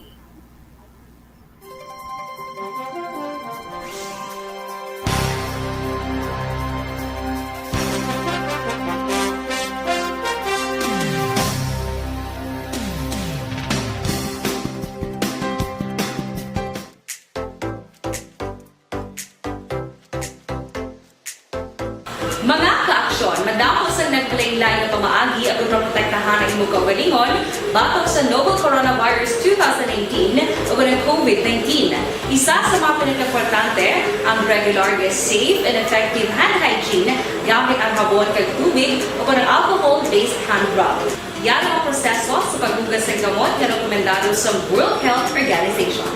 Mga kaaksyon, madamo sang naglain-lain nga pamaagi agud maprotektahan ang imong kaugalingon batok sa novel coronavirus two thousand nineteen o ang COVID nineteen. Isa sa mga pinakaimportante, ang regular nga safe and effective hand hygiene gamit ang habon kag tubig o ang alcohol-based hand rub. Yara ang proseso sa paghugas sang gamot nga rekomendado sa World Health Organization.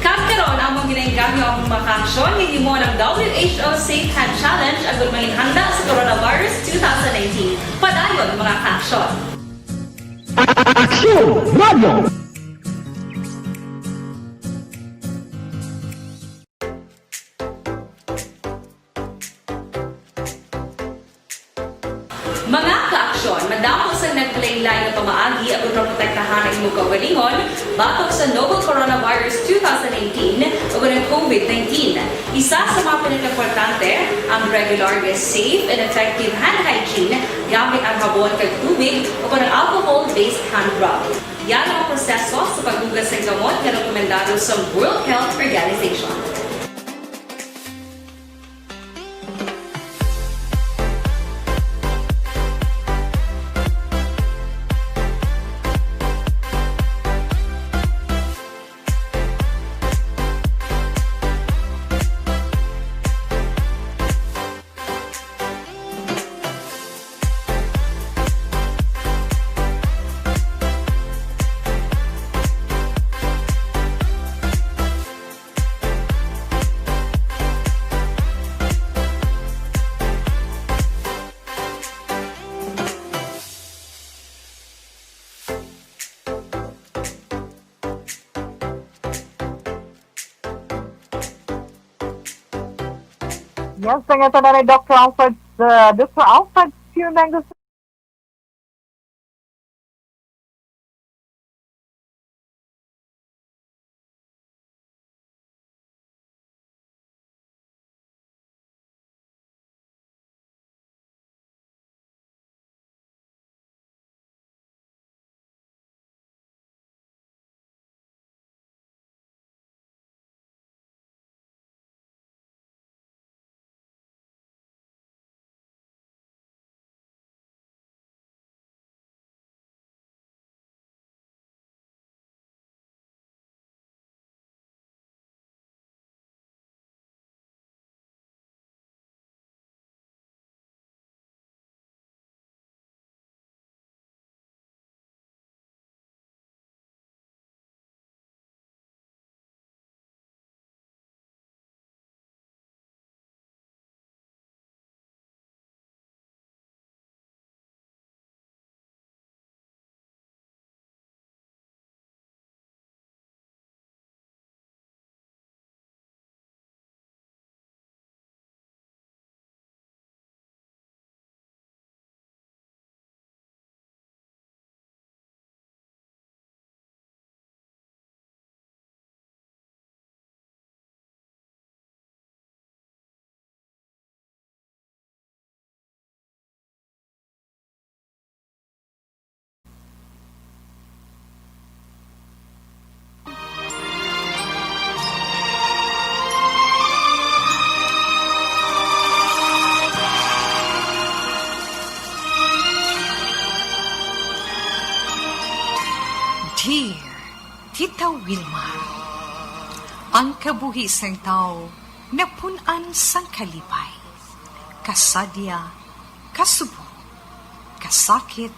Kag karon, among ginainggangyo ang mga kaaksyon nga himo ng W H O Safe Hand Challenge agud manginhanda sa coronavirus two thousand nineteen. Padayon, mga kaaksyon. Aksyon Radio! Mga kaaksyon, madamo sang naglain-lain nga pamaagi agud maprotektahan ang imong kaugalingon batok sa novel coronavirus two thousand nineteen o ang COVID nineteen. Isa sa mga pinakaimportante, ang regular nga safe and effective hand hygiene gamit ang habon kag tubig o ang alcohol-based hand rub. Yara ang proseso sa paghugas sang gamot nga rekomendado sa World Health Organization. Yes, ang ito na ni Doctor Alfred, uh, Doctor Alfred Q. Mangus. Dear Tita Wilma, ang kabuhi sang tawo napun-an sang kalipay, kasadya, kasubong, kasakit,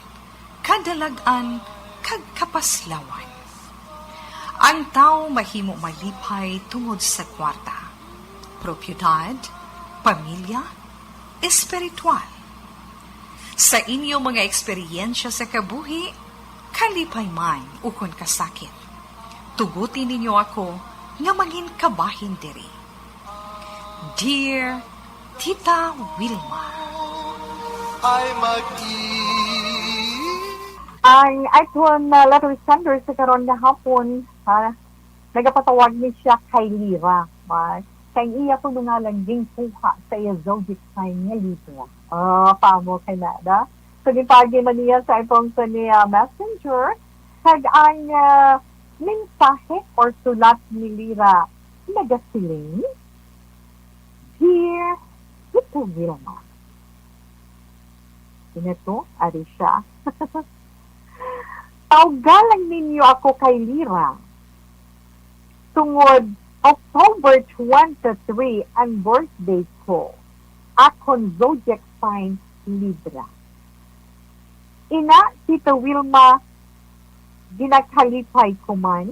kadalag-an, kag kapaslawan. Ang tawo mahimo malipay tungod sa kwarta, propiedad, pamilya, espiritual. Sa inyo mga eksperyensya sa kabuhi, kalipay man ukon kasakit, tuguti ninyo ako nga mangin kabahin diri. Dear Tita Wilma. Ay, mag-i- Ang aton, uh, letter sender sa karon nga hapon, ha, nagapatawag ni siya kay Lira. Mas, kay iya ko nga lang ginkuha sa iya zodiac sign nga Libra. Ah, pamo kay nada. So, ginpaagi man niya sa akong sa niya messenger, kag ang, ah, mensahe or sulat ni Lira nagasiling, "Dear Tito Wilma." Sino to? Ari siya. "Tawga lang ninyo ako kay Lira. Tungod October twenty-three ang birthday ko. Akon zodiac sign, Libra. Ina, Tita Wilma, ginakalipay ko man,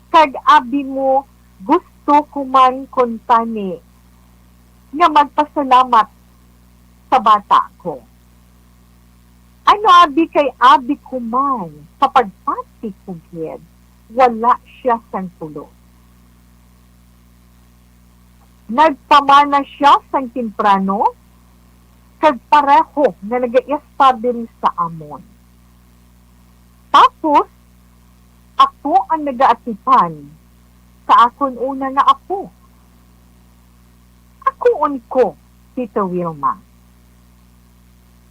kag abi mo gusto ko man kuntani nga magpasalamat sa bata ko. Ano abi kay abi ko man sa pagpati ko gid, wala siya sang pulos. Nagpamana siya sang temprano, kag pareho nga nagaista diri sa amon. Tapos, ako ang nagaatipan sa akon una nga apo. Akuon ko, Tita Wilma.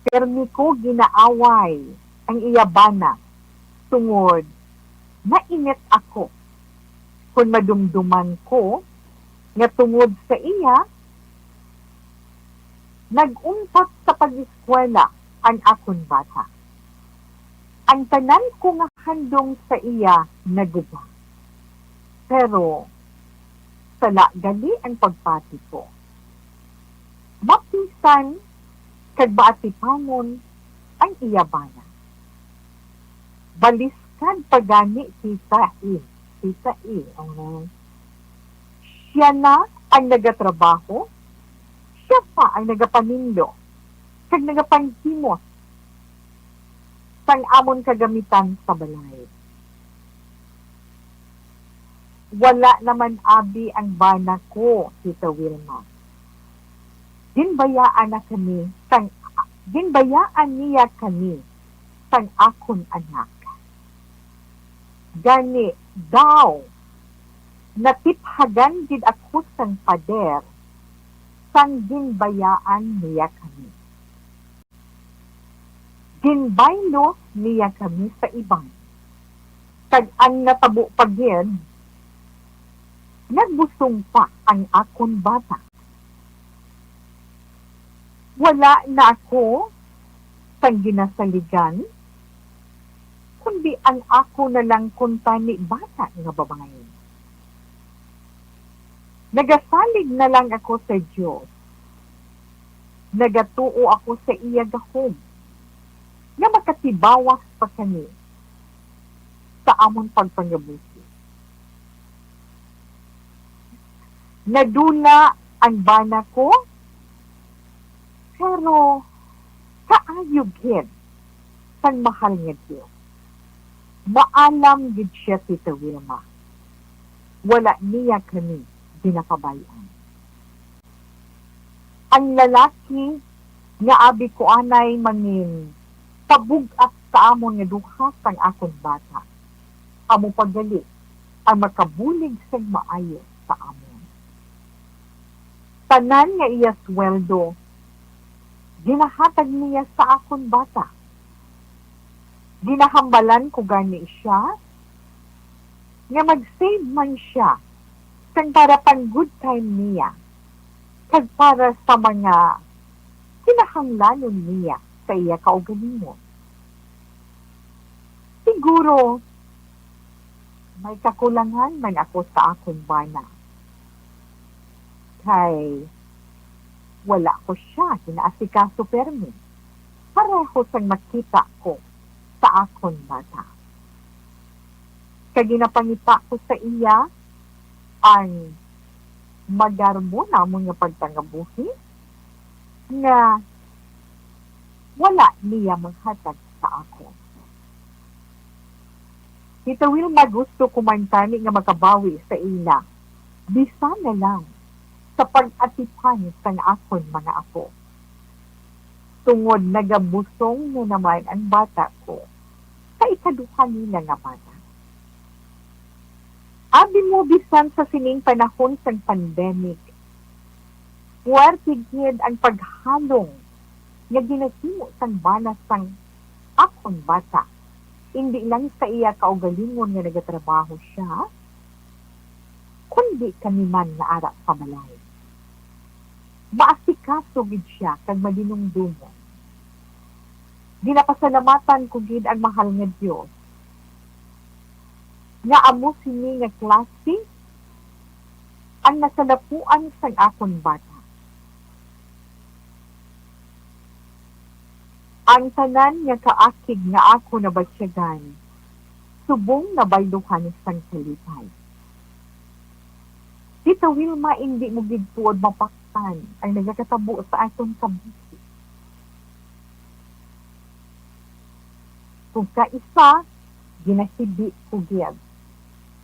Permi ko ginaaway ang iya bana tungod mainit ako kon madumduman ko nga tungod sa iya, nag-untat sa pag-eskwela ang akon bata. Ang tanan ko nga handom sa iya naguba. Pero sala gali ang pagpati ko. Mapisan kag maatipanon ang iya bana. Baliskad pa gani kita, eh. Kita, eh. Ang, siya na ang nagatrabaho, siya pa ang nagapanindo kag nagapanghimos sang amon kagamitan sa balay. Wala naman abi ang bana ko, Tita Wilma. Ginbayaan na kami sang, ginbayaan niya kami sang akon anak. Gani daw, natiphagan gid ako sang pader sang ginbayaan niya kami. Ginbaylo niya kami sa iban, kag ang natabo pa gid, nagbusong pa ang akon bata. Wala na ako sang ginasaligan, kundi ang ako na lang kuntani bata nga babayi. Nagasalig na lang ako sa Dios. Nagatuo ako sa iya gahom nga makatibawas pa kami sa amon pagpangabuhi. Nadula ang bana ko, pero kaayo gid sang mahal nga Dios. Maalam gid siya, Tita Wilma. Wala niya kami ginapabay-an. Ang lalaki nga abi ko anay mangin pabug-at sa amon nga duha sang akon bata. Amo pa gali ang makabulig sang maayo sa amon. Tanan nga iya sweldo, ginahatag niya sa akon bata. Ginahambalan ko gani siya nga mag-save man siya sang para pang good time niya kag para sa mga kinahanglanon niya sa iya kaugalingon. Siguro, May kakulangan man ako sa akon bana, kay wala ko sia ginaasikaso permi, pareho sang makita ko sa akon bata. Kag ginapangita ko sa iya ang magarbo namon nga pagpangabuhi nga wala niya mahatag sa akon. Tita Wilma, gusto ko man tani nga makabawi sa ila, bisan na lang sa pag-atipan sang akon mga apo. Tungod nagabusong na naman ang bata ko sa ikaduha nila nga bana. Abi mo, bisan sa sining panahon sang pandemic, puwerte gid ang paghalong nga ginahimo sang bana sang akon bata, indi lang sa iya kaugalingon nga nagatrabaho sia, kundi kami man nga ara sa balay. Maasikaso gid sia kag madinumdomon. Ginapasalamatan ko gid ang mahal nga Dios nga amo sini nga klase ang nasalapuan sang akon bata. Ang tanan nga kaakig nga ako nabatyagan, subong nabayluhan sang kalipay. Tita Wilma, indi mo gid tuod mapaktan ang nagakatabo sa aton kabuhi. Kung kaisa, ginahibi ko gid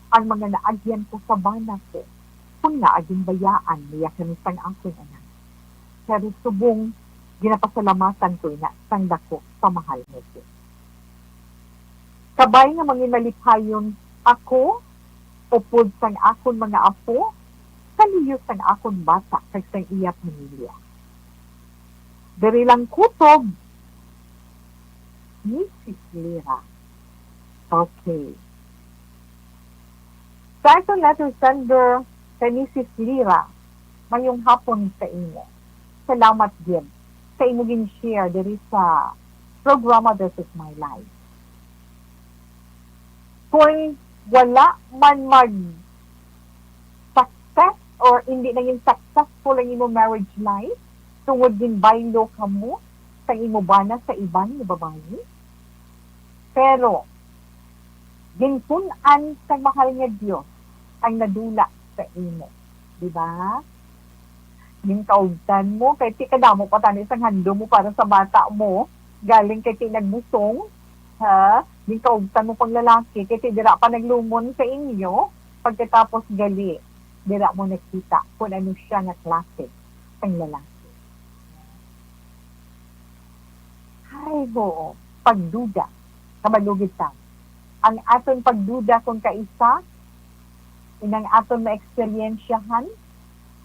ang mga naagyan ko sa bana ko, kung ngaa ginbayaan niya kami sang akon anak. Pero subong, ginapasalamatan ko ina sang dako sa mahal nga Dios. Kabay nga manginmalipayon ako upod sang akon mga apo, kaliyo sang akon bata kag sang iya pamilya. Diri lang kutob, Missus Lira. Okay. Sa aton letter sender kay Missus Lira, mayong hapon sa imo. Salamat gid sa imo gin-share diri sa programa This Is My Life. Kung wala man mag-success or hindi naging successful ang imo marriage life, tungod ginbaylo kamo sang imo bana sa iban nga babayi, pero ginpun-an sang mahal nga Dios ang nadula sa imo, di ba? Ginkaugtan mo, kay ti kadamo pa tani sang handom mo para sa bata mo, galing kay ti nagbusong, ha? Ginkaugtan mo pang lalaki, kay ti dira pa naglumon sa inyo, pagkatapos gali, dira mo nakita kung ano siya nga klase sang lalaki. Ay, oo, pagduda, kabalugid ta. Ang aton pagduda kung kaisa, inang aton maeksperiensyahan,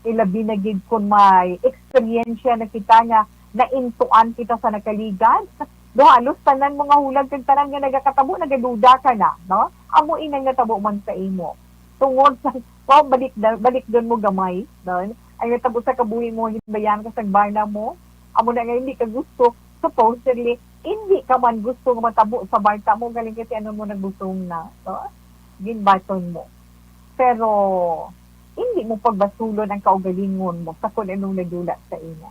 ilabi na gid kung may eksperyensya na kita nga naintuan kita sa nakaligad. Do halos tanan mga hulag kag tanan nga nagakatabo, nagaduda ka na, no? Amo inang natabo man sa imo. Tungod sa, wow, balik da-, balik doon mo gamay, no? Ang natabo sa kabuhi mo, ginbayaan ka sa bana mo, amo na nga hindi ka gusto, supposedly, hindi ka man gusto nga matabo sa bata mo, galing kasi ano mo nagbusong na, no? Ginbaton mo. Pero, hindi mo pagbasulon ang kaugalingon mo sa kung anong nadula sa imo.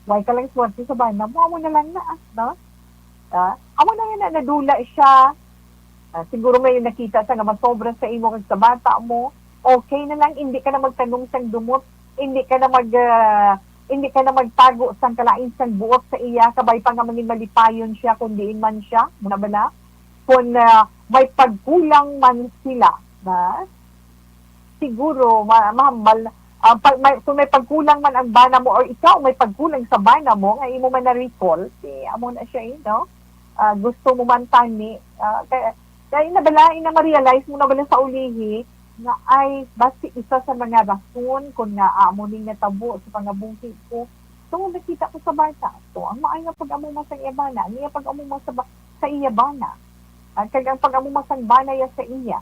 Why ka lang swerte sa bana mo? Amo na lang na, no? Ah, amo na nga na, nadula siya. Ah, siguro may nakita sa nga masobra sa imo kag sa bata mo. Okay na lang, hindi ka na magtanong sang dumot, hindi ka na mag, ah, hindi ka na magtago sang kalain sang buot sa iya, kabay pa nga mangin malipayon siya kung diin man siya, muna bala? Kung, ah, may pagkulang man sila, ba? Siguro, ma-, mahambal, ah, pag may, kung may pagkulang man ang bana mo or ikaw may pagkulang sa bana mo, nga imo man na-recall, si, amo na siya, eh, no? Ah, gusto mo man tani, ah, kaya, kaya na bala, ina ma-realize mo na bala sa ulihi, nga ay, basi isa sa mga rason kung nga amo ning natabo sa pangabuhi ko, tungod nakita ko sa bata, to, ang maay nga pag-amuma sa iya bana, niya pag-amuma sa ba-, sa iya bana, at kag ang pag-amuma sang bana ya sa iya.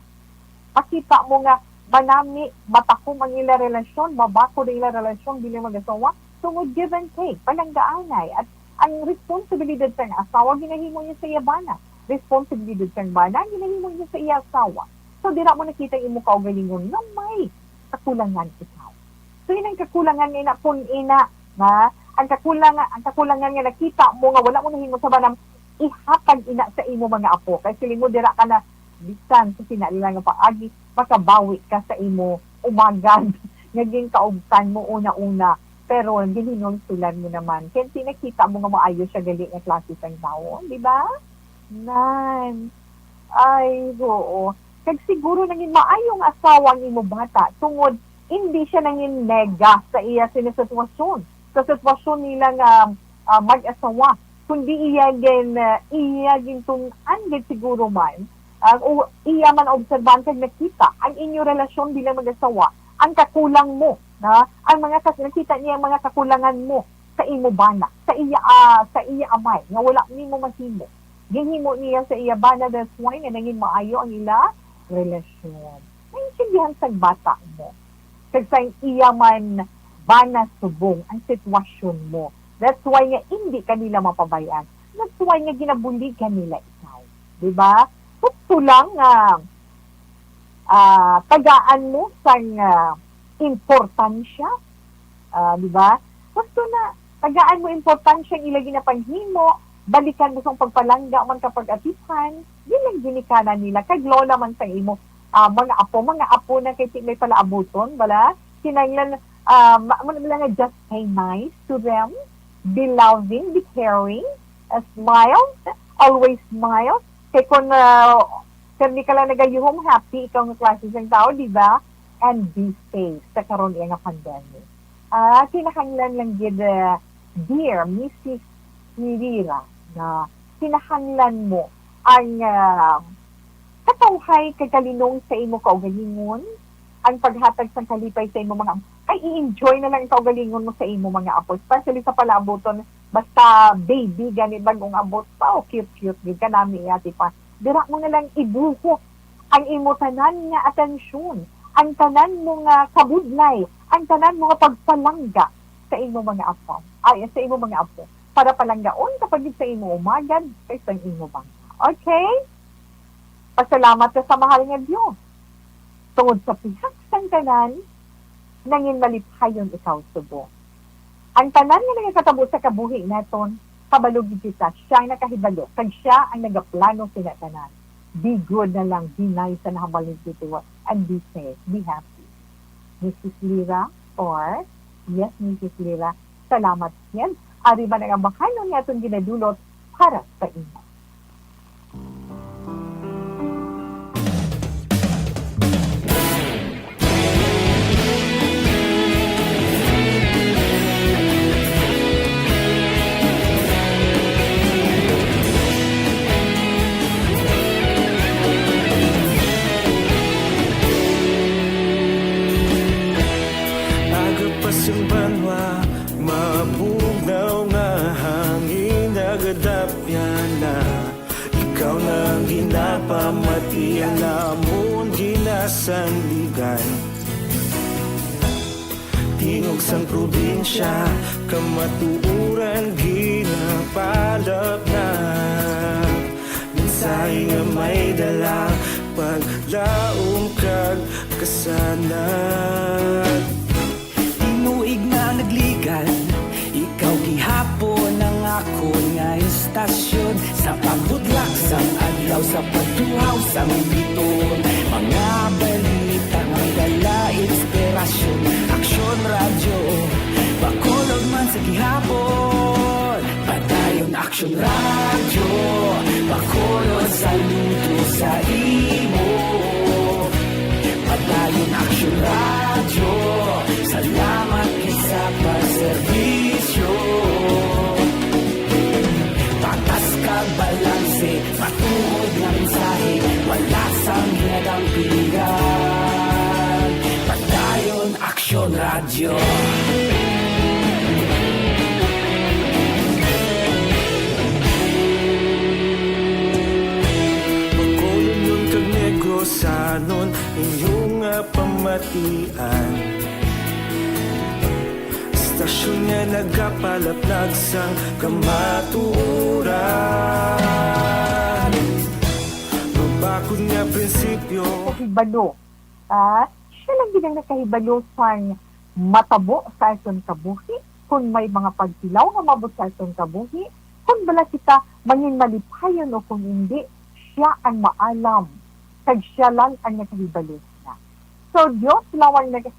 Makita mo nga manami, matakom ang ila relasyon, mabakod ang ila relasyon bilang mag-asawa, tungod give and take, palanggaanay, at Ang responsibilidad sang asawa ginahimo niya sa iya bana. Responsibilidad sang bana ginahimo niya sa iya asawa. So, dira mo nakita ang imo kaugalingon nga may kakulangan ikaw. So, yun ang kakulangan nga ina, kung ina, na ang kakulangan, ang kakulangan nga nakita mo nga wala mo nahimo sa bana, ihatag ina sa imo mga apo. Kay siling mo, dira ka na, bisan sa sinalilan nga paagi, makabawi ka sa imo umagad nga ginkaugtan mo una-una, pero ginhinulsulan mo naman. Kay nakita mo nga maayo siya gali nga klase sang tawo, di ba? Nan. Ay, oo. Kag siguro nangin maayo nga asawa ang imo bata tungod hindi siya nangin nega sa iya sini sitwasyon, sa sitwasyon nila nga, ah, mag-asawa, kundi iya gin, ah, iya gintun-an gid siguro man, ah, o iya man obserbahan kag nakita ang inyo relasyon bilang mag-asawa, ang kakulang mo, na ang mga kas-, nakita niya ang mga kakulangan mo sa imo bana, sa iya, ah, sa iya amay, nga wala nimo mahimo. Ginhimo niya sa iya bana, that's why nga nangin maayo ang ila relasyon. Naintindihan sang bata mo, kag sang iya man bana subong ang sitwasyon mo. That's why nga indi ka nila mapabayan. That's why nga ginabuligan nila ikaw. Di ba? Gusto lang nga, ah, tagaan mo sang, ah, importansya. Ah, di ba? Gusto na, tagaan mo importansya ang ila ginapanghimo, balikan mo sang pagpalangga man kapag atipan, di lang ginikanan nila, kag lola man sa imo, ah, mga apo, mga apo na kay ti-, may palaabuton, bala? Kinahanglan, ah, ma-, mo na lang nga just say nice to them, be loving, be caring, ah, smile, always smile. Kay kung, ah, kami ka lang nagayuhom, happy ikaw nga klase sang tao, di ba? And be safe sa karon iya nga pandemic. Ah, kinahanglan lang gid, ah, dear Missus Nirira, na kinahanglan mo ang, ah, katawhay kag kalinong sa imo kaugalingon, ang paghatag sang kalipay sa imo mga, ay, i-enjoy na lang ang kaugalingon mo sa imo mga apo, especially sa palaabuton, basta baby, gani bagong abot pa, o cute-cute gid ka nami, ati pa. Dira mo na lang ibuhok ang imo tanan nga atensyon, ang tanan mo nga kabudlay, ang tanan mo nga pagpalangga sa imo mga apo, ay, sa imo mga apo, para palanggaon ka pa gid sa imo umagad kay sa imo bana. Okay? Pasalamat ka sa mahal nga Dios. Tungod sa pihak sang tanan, nangin malipayon ikaw subong. Ang tanan nga nagakatabo sa kabuhi naton, kabalo gid kita, siya ang nakahibalo, kag siya ang nagaplano sina tanan. Be good na lang, be nice sa nahambal ni Tito, and be safe, be happy. Missus Lira, or, yes, Missus Lira, salamat gid. Ari man ang ambahanon nga aton ginadulot para sa imo. Aga pa sing banwa, mabugnaw nga hangin nagadapyan na. Ikaw na ang ginapamati, ang amon ginasandigan. Tingog sang probinsya, kamatuoran ginapalapnap. Mensahe nga may dala, paglaom kag kasanag. Tinuig na nagligan, ikaw gihapon ang akon nga istasyon. Sa pagbudlak sang adlaw, sa pagtuhaw sang biton, mga balita nga dala inspirasyon. Aksyon Radyo, Bacolod man sa gihapon. Padayon Aksyon Radyo, Bacolod, saludo sa imo. Padayon Aksyon Radyo, salamat gid sa pagserbisyo. Patas kag balanse, matuod nga mensahe, wala sang ginadampigan. Padayon Aksyon Radyo. Bacolodnon kag Negrosanon, inyo nga pamatian. Stasyon nga nagapalaplag sang kamatuoran. Mabakod nga prinsipyo. Kahibalo. Ah, siya lang gid ang nakahibalo sang matabo sa aton kabuhi, kung may mga pagtilaw nga maabot sa aton kabuhi, kung bala kita mangin malipayon o kung hindi, siya ang maalam, kag siya lang ang nakahibalo na. So, Dios lang ang nag-,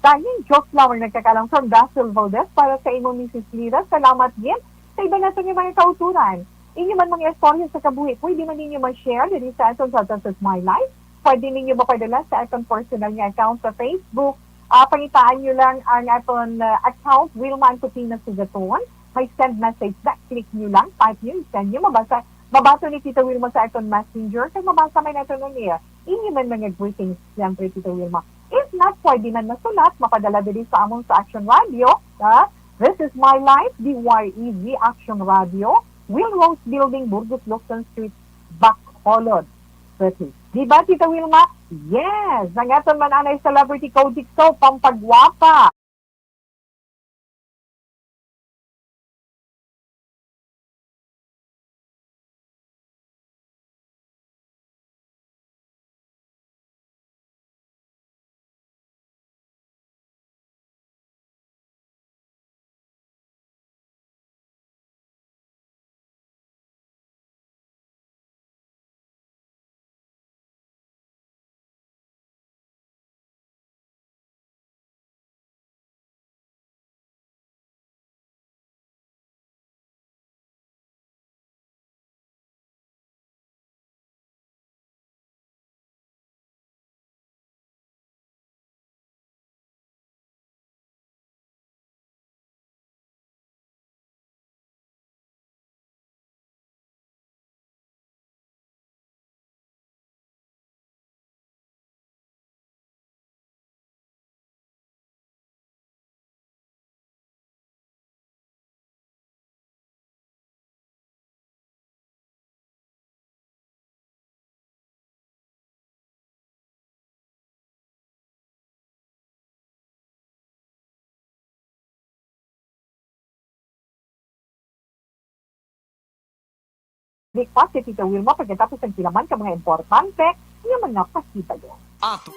tanging Dios lang ang nagkakalam. From Basil Valdez, para sa imo, Missus Lira, salamat gid sa iban naton nga mga kautoran. Inyo man mga istorya sa kabuhi, pwede man ninyo ma-share diri sa aton sa This Is My Life. Pwede ninyo mapadala sa aton personal nga account sa Facebook. Ah, pangitaan nyo lang ang aton, ah, account, Wilma Antotina Sugaton. May send message na, click nyo lang, type nyo, send nyo, mabasa, mabasa ni Tita Wilma sa aton messenger, kag mabasa man naton on air. Inyo man mga greetings, siyempre, Tita Wilma. If not, pwede man masulat, mapadala diri sa amon sa Action Radio, ha? This is My Life, D Y E V Action Radio, Will Rose Building, Burgos Locsin Street, Bacolod City. Di ba, Tita Wilma? Yes! Ang aton man anay celebrity Kojic Soap, pampagwapa. Request si Tita Wilma pagkatapos ang kilaman ka mga importante nga mga pahibalo. Ato.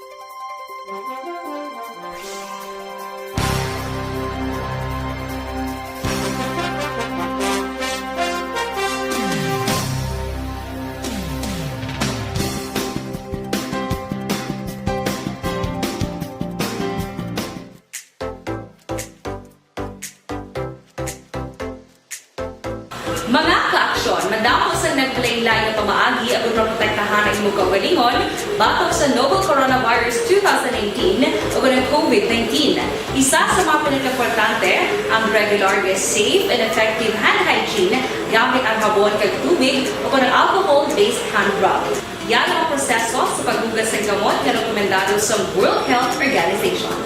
Mga ka-aksyon, madamo sang nagpalain-lain nga pamaagi agud maprotektahan ang imo kaugalingon batok sa novel coronavirus two thousand nineteen o ang COVID nineteen. Isa sa mga pinakaimportante ang regular nga safe and effective hand hygiene gamit ang habon kag tubig o ang alcohol-based hand rub. Yan ang proseso sa paghugas ng gamot nga rekomendado sa World Health Organization.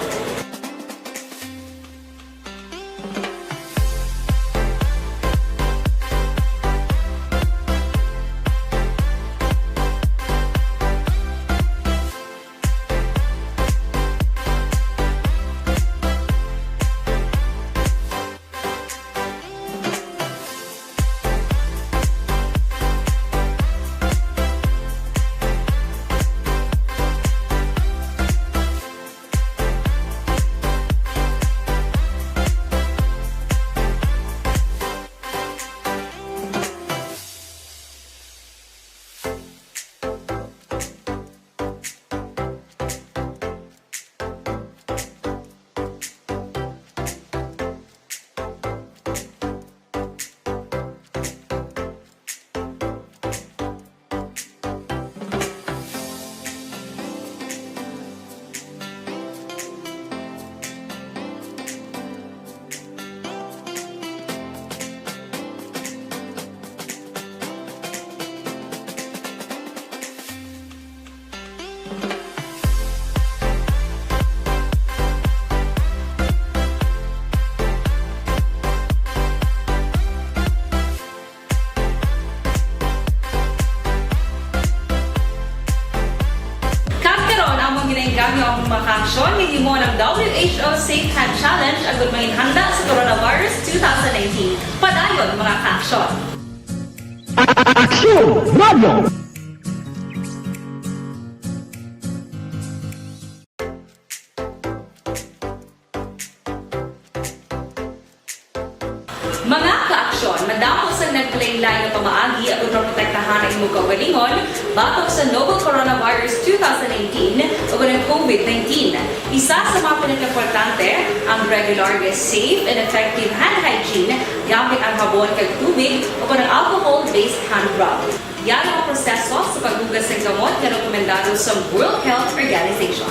Kag karon, amon ginaengganyo ang mga kaaksyon nga gihimo ng W H O Safe Hand Challenge agud manginhanda sa coronavirus Mga kaaksyon. Aksyon Radio! Mga kaaksyon, madamo sang nagkalain-lain nga pamaagi agud maprotektahan ang imo kaugalingon batok sa novel coronavirus two thousand nineteen ug ang COVID nineteen. Isa sa mga pinakaimportante ang regular nga safe and effective hand hygiene gamit ang habon kag tubig o ang alcohol-based hand rub. Yari ang proseso sa paghugas sang kamot nga rekomendado sa World Health Organization.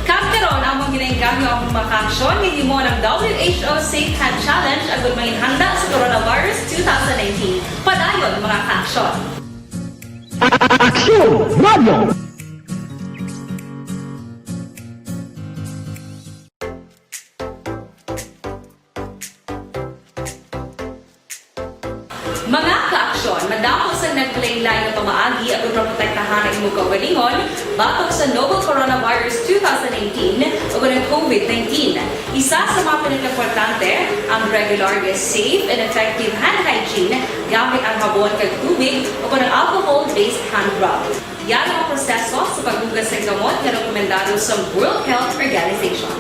Kag karon, amon ginaengganyo ang mga kaaksyon nga himo ng W H O Safe Hand Challenge agud manginhanda sa coronavirus two thousand nineteen. Padayon, mga kaaksyon. Aksyon Radio! Mga kaaksyon, madamo sang nagkalain-lain nga pamaagi agud maprotektahan ang imo kaugalingon batok sa novel coronavirus two thousand nineteen ug ang COVID nineteen. Isa sa mga pinakaimportante ang regular nga safe and effective hand hygiene gamit ang habon kag tubig o ang alcohol-based hand rub. Yari ang proseso sa paghugas sang kamot nga rekomendado sa World Health Organization.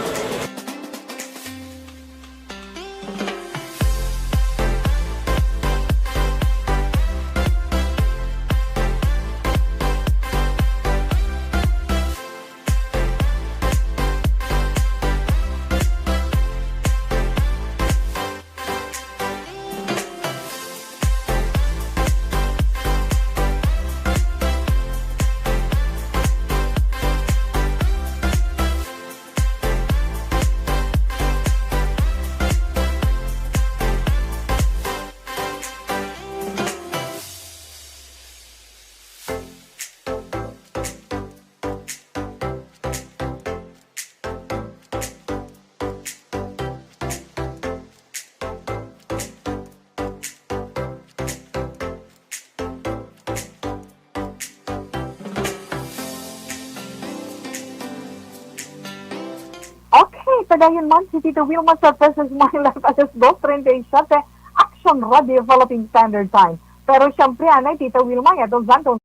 Okay, padayon man si Tita Wilma sa Princess Smile Live alas dos treinta y siete, Action Radio Philippine Standard Time. Pero siyempre, anay, Tita Wilma, ya, itong Santo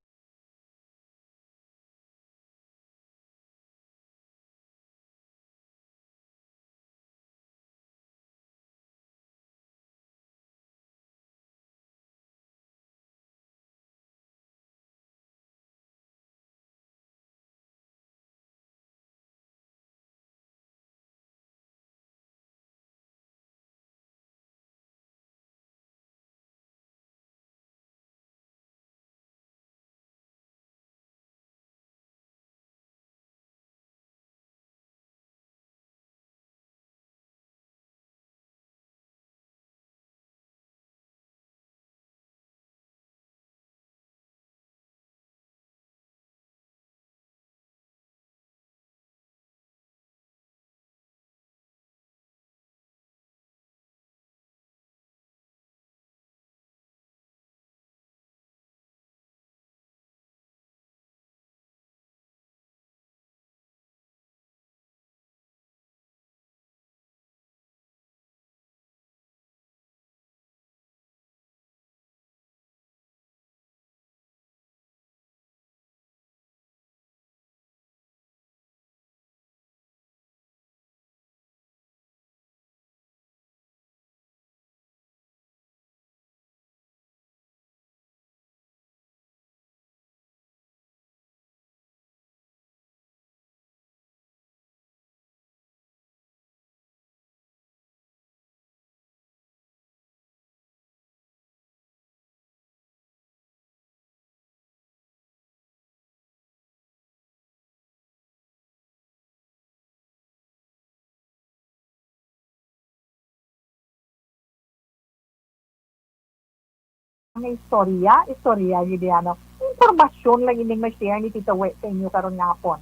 Nga istorya, istorya gid yan, no? Impormasyon lang ining ma-share ni Tita We sa inyo karon nga hapon.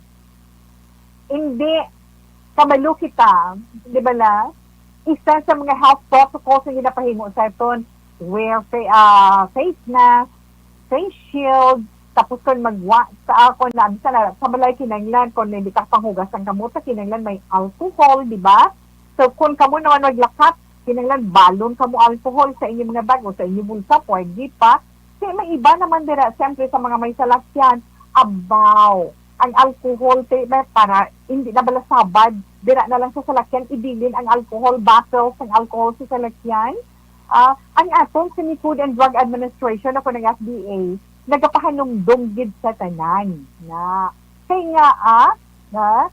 Hindi, kabalo kita, di ba la? Isa sa mga health protocols nga ginapahimo sa aton, wear fa- ah, face mask, face shield, tapos kung magwa sa ako na sa, sa balay, kinahanglan kung hindi ka panghugas ang kamot, kinahanglan may alcohol, di ba? So kung kamo naman maglakat, kinahanglan balon kamo alcohol sa inyong mga bag o sa inyong bulsa, pwede pa. Kaya may iba naman dira, siyempre sa mga may salakyan, abaw, ang alcohol, te, may para hindi na bala sabad, dira na lang sa salakyan, ibilin ang alcohol, bottles ang alcohol sa salakyan. Ah, ang aton sa Food and Drug Administration o kung ang F D A, nagapahanumdom gid sa tanan na kay nga, ah, na,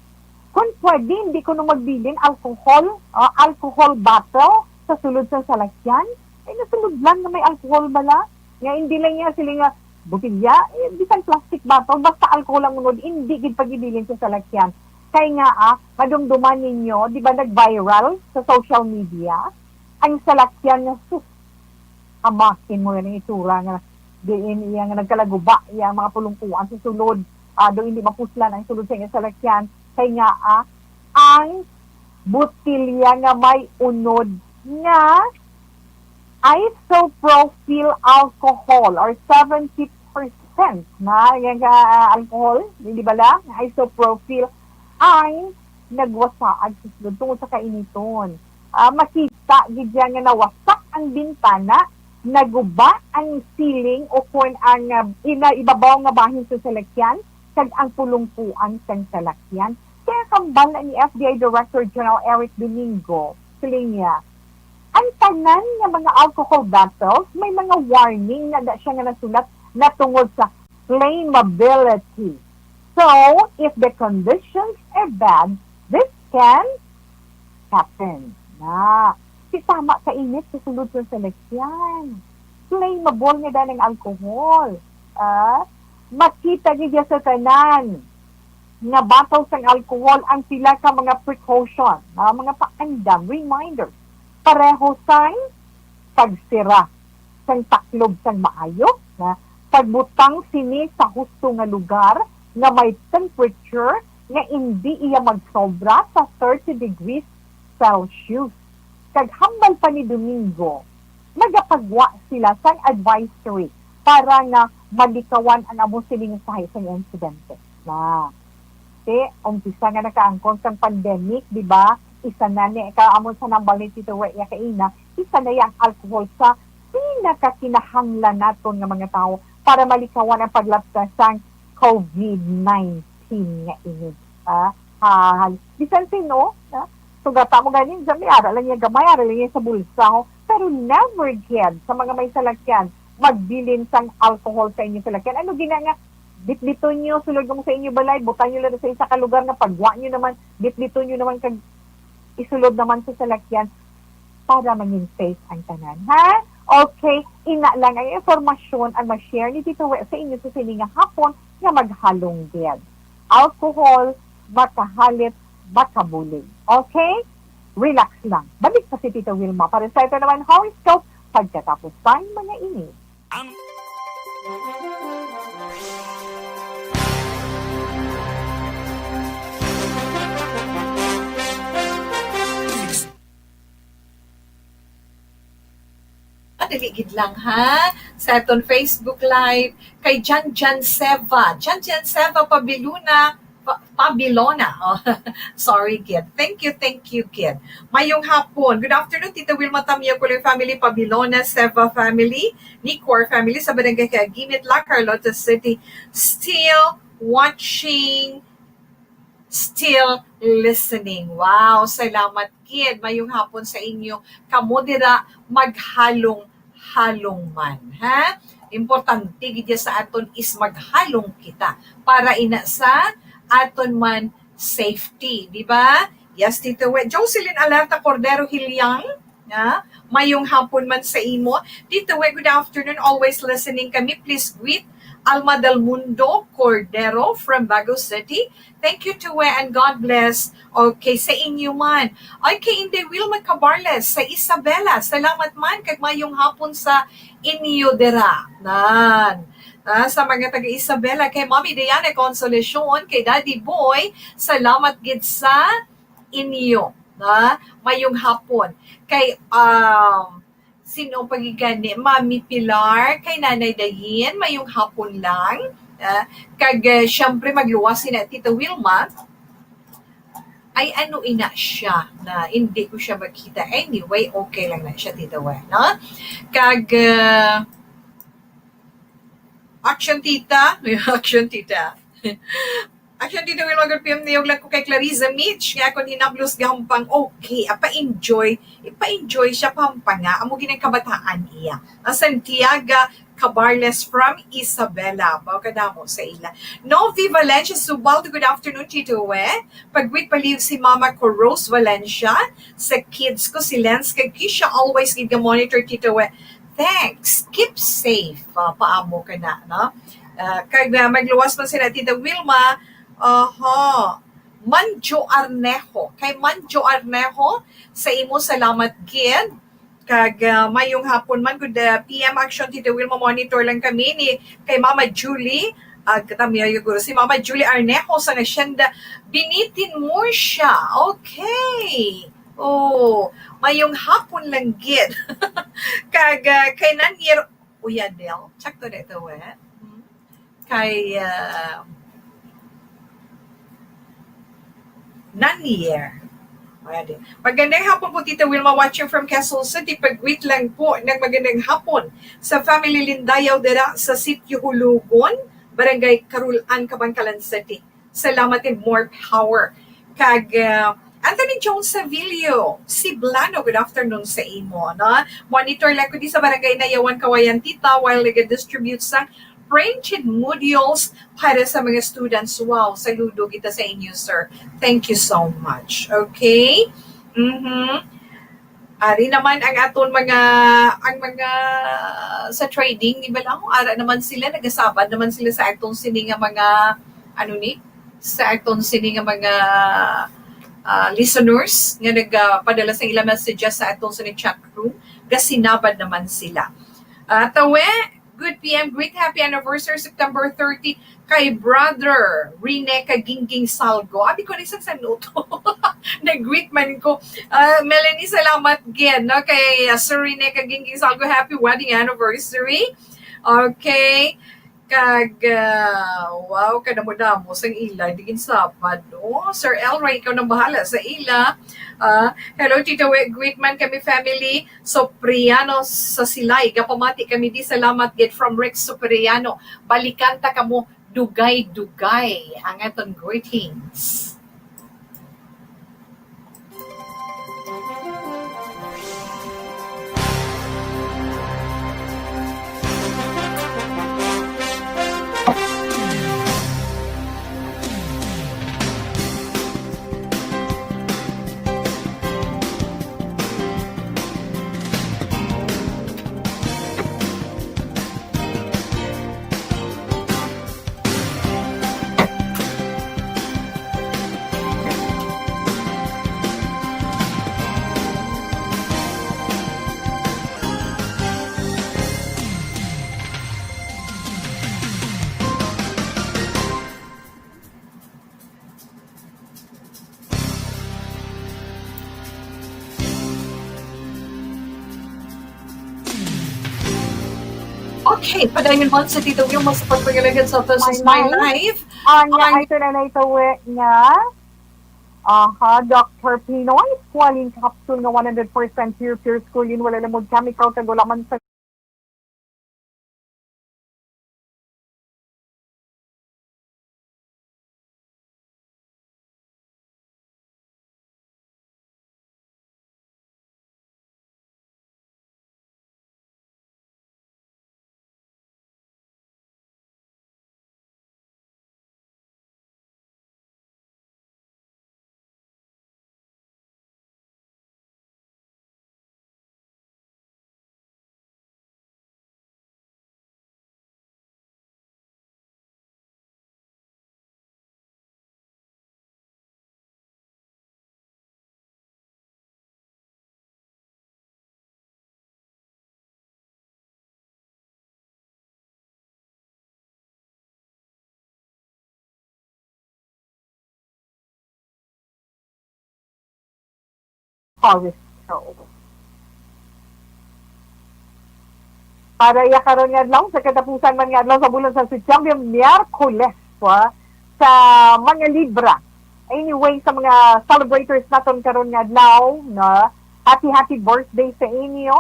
kung pwede, hindi ko nung magbilin alcohol, ah, alcohol bottle sa sulod sa salakyan. Ay, nasulod lang na may alcohol bala. Nga hindi lang niya sila nga botelya, eh, bisan plastic bottle, basta alcohol ang unod, hindi gid pagibilin sa salakyan. Kay nga, ah, madumduman ninyo, di ba nag-viral sa social media, ang salakyan nga, sus, amakin mo yan ang itsura nga, diin iya nga nagkalaguba, iya ang mga pulungkuan sa sulod, ah, do hindi mapuslan ang sulod sa iyang salakyan. Kay nga, ah, ang botelya nga may unod nga isopropyl alcohol or seventy percent na nga, ah, alcohol, di ba lang? Isopropyl ang nagwasaag sa sulod tungod sa kainiton. Ah, makita gid niya nga nawasak ang bintana, naguba ang ceiling o kon ang, ah, ina-, ibabaw nga bahin sa salakyan, kag ang pulungkuan sang salakyan. Kaya hambal na ni F D A Director General Eric Domingo, siling niya, ang tanan nga mga alcohol bottles may mga warning na da siya nga nasulat na tungod sa flammability. So, if the conditions are bad, this can happen. Na, si tama ka init sa sulod sa salakyan. Flammable nga dan ang alcohol. Ah, makita gid sa tanan nga bottle sang alcohol ang pila ka mga precaution, ah, mga paandam, reminders. Pareho sang pagsira sang taklob sang maayo, nga pagbutang sini sa husto nga lugar nga may temperature nga indi iya magsobra sa thirty degrees Celsius. Kag hambal pa ni Domingo, magapagwa sila sang advisory para nga malikawan ang amo sining sahi sang insidente. Na, ti, umpisa nga nakaangkon sang pandemic, di ba? Isa na ni, ka, amo sa nambal ni Tito Roy, ya kaina, isa na yang alcohol sa pinakakinahanglan naton nga mga tawo para malikawan ang paglapsa sang covid nineteen nga ini. Ah, ha, bisan sino, ha? Sugata mo ganin, sa may ara lang niya gamay, ara lang niya sa bulsa, ho. Pero never gid sa mga may salakyan, magbilin sang alcohol sa inyong salakyan. Ano gina nga, bitbiton nyo, sulod mo sa inyo balay, butang nyo lang sa isa ka lugar nga pagwa nyo naman, bitbiton nyo naman kag isulod naman sa salakyan para mangin safe ang tanan, ha? Okay, ina lang ang informasyon ang ma-share ni Tito We sa inyo sa sini nga hapon nga maghalong gid. Alcohol, makahalit, makabulig. Okay? Relax lang. Balik pa si Tito Wilma para sa ito naman horoscope pagkatapos sang mga ini. Ang Madali gid lang, ha? Sa aton Facebook Live, kay Jan Jan Seva. Jan Jan Seva Pabiluna, Pa-, Pabilona. Oh, sorry, kid. Thank you, thank you, kid. Mayong hapon. Good afternoon, Tita Wilma Tamio, Kuloy family, Pabilona, Seva family, Nicor family, sa Barangay Cagimit, La Carlota City. Still watching, still listening. Wow, salamat, kid. Mayong hapon sa inyo. Kamo dira maghalong-halong man, ha? Importante gid sa aton is maghalong kita para ina sa aton man safety, di ba? Yes, Tito We. Jocelyn Alerta Cordero Hiliang, ha? Mayong hapon man sa imo. Tito We, good afternoon. Always listening kami. Please greet Alma del Mundo Cordero from Bago City. Thank you, Tito Wet, and God bless. Okay, sa inyo man. Okay, Inday Wilma Cabarles sa Isabela. Salamat man, kag mayong hapon sa inyo dira. Nan. Ah, sa mga taga Isabela, kay Mommy Diana Consolacion, kay Daddy Boy, salamat gid sa inyo. Na, mayong hapon. Kay, um, sino pa gid gani? Mami Pilar, kay Nanay Dayin, mayong hapon lang. Ah, kag, eh, syempre, magluwas si na Tita Wilma. Ay, ano ina siya na hindi ko siya makita? Anyway, okay lang na siya, Tita Wet, no? Kag, ah, action, Tita. Action, Tita. Action, Tita Wilma, good P M. Niyog lang ko kay Clariza Mitch nga akon hinablos gahampang. Okay, apa-enjoy. Ipa-enjoy siya pahampanga. Amo ginang kabataan iya. Ang Santiago Cabarles from Isabela. Baw kadamo sa ila. Novi Valencia Subaldo, good afternoon, Tito Wet. Pag-greet palihog si Mama ko, Rose Valencia, sa kids ko, si Lens kag Kisha, always gid ga-monitor, Tito Wet. Thanks. Keep safe. Ah, paamo ka na, no? Ah, kag, ah, magluwas man sila, Tita Wilma. Aha. Manjo Arnejo. Kay Manjo Arnejo, sa imo salamat gid. Kag, ah, mayong hapon man, good, ah, P M Action, Tita Wilma, monitor lang kami ni kay Mama Julie. Ah, katamiyo guro si Mama Julie Arnejo sa Hacienda Binitin Murcia. Okay. Oh, mayong hapon lang gid. Kag, ah, kay Nanier Uyadel. Check to dito, eh. Hmm. Kay, ah, Nanier. Ayan din. Magandang hapon po, Tita Wilma, watching from Quezon City. Pag-greet lang po ng magandang hapon sa family Lindayaw dira sa Sitio Hulugon, Barangay Carulan, Kabankalan City. Salamat and more power. Kag, ah, Anthony Jones Savilio, si Blano, good afternoon sa imo, no? Monitor lang ko di sa Barangay Nayawan, Kawayan, Tita, while nag-distribute sang printed modules para sa mga students. Wow, saludo kita sa inyo, sir. Thank you so much. Okay? Mhm. Ari naman ang aton mga, ang mga sa trading, di ba lang? Ara naman sila, nagasabad naman sila sa aton sini nga mga, ano ni? Sa aton sini nga mga, ah, listeners nga nagpadala sa ilang messages sa aton sini chat room. Gasinabad naman sila. Ah, Tawe, good P M, great happy anniversary, September thirty, kay Brother Rene Kagingging Salgo. Abi ko, isang sa nuto. Nag-greet man ko. Ah, Melanie, salamat gid, no, kay, ah, Sir Rene Kagingging Salgo. Happy wedding anniversary. Okay. Kag, ah, wow, kadamo-damo sang ila, di ginsabad, no? Sir Elroy, ikaw nang bahala sa ila. Ah, hello, Tito Wet, greet man kami family. Sopriano sa Silay. Gapamati kami di salamat gid from Rick Sopriano. Balikan ta kamo dugay-dugay ang aton greetings. Okay, padayon man sa Tito Wilma sa pagpagaligid sa This Is My Life. Ang nga, ay, ito na na ito, we, nga. Aha, Doctor Pinoy, squalene capsule nga one hundred percent pure, pure squalene, wala lamod chemical, kag wala man sa horoscope. Para ya karon nga adlaw, sa katapusan man nga adlaw sa bulan sa Setyembre, Miyerkules, ah, sa mga Libra. Anyway, sa mga celebrators naton karon nga adlaw, no, happy, happy birthday sa inyo.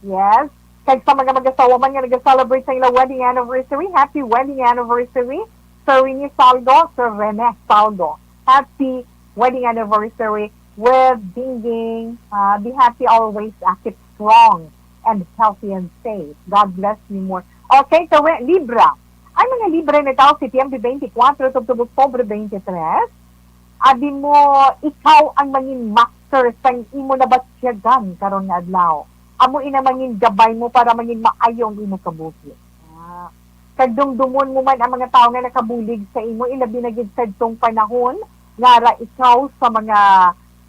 Yes. Kag sa mga mag-asawa man nga nag-celebrate sa ilang wedding anniversary, happy wedding anniversary, Sir Rene Saldo, Sir Rene Saldo. Happy wedding anniversary with Dingding. Ah, be happy always, ah, keep strong and healthy and safe. God bless you more. Okay, so, we-, Libra. Ang mga Libra na tao, Setyembre twenty-four, tubtob Oktubre twenty-three, abi mo, ikaw ang mangin master sang imo nabatyagan karon nga adlaw. Amo ina mangin gabay mo para mangin maayo ang imo kabuhi. Ah, kag dumdumon mo man ang mga tawo nga nakabulig sa imo, ilabi na gid sadtong panahon nga ara ikaw sa mga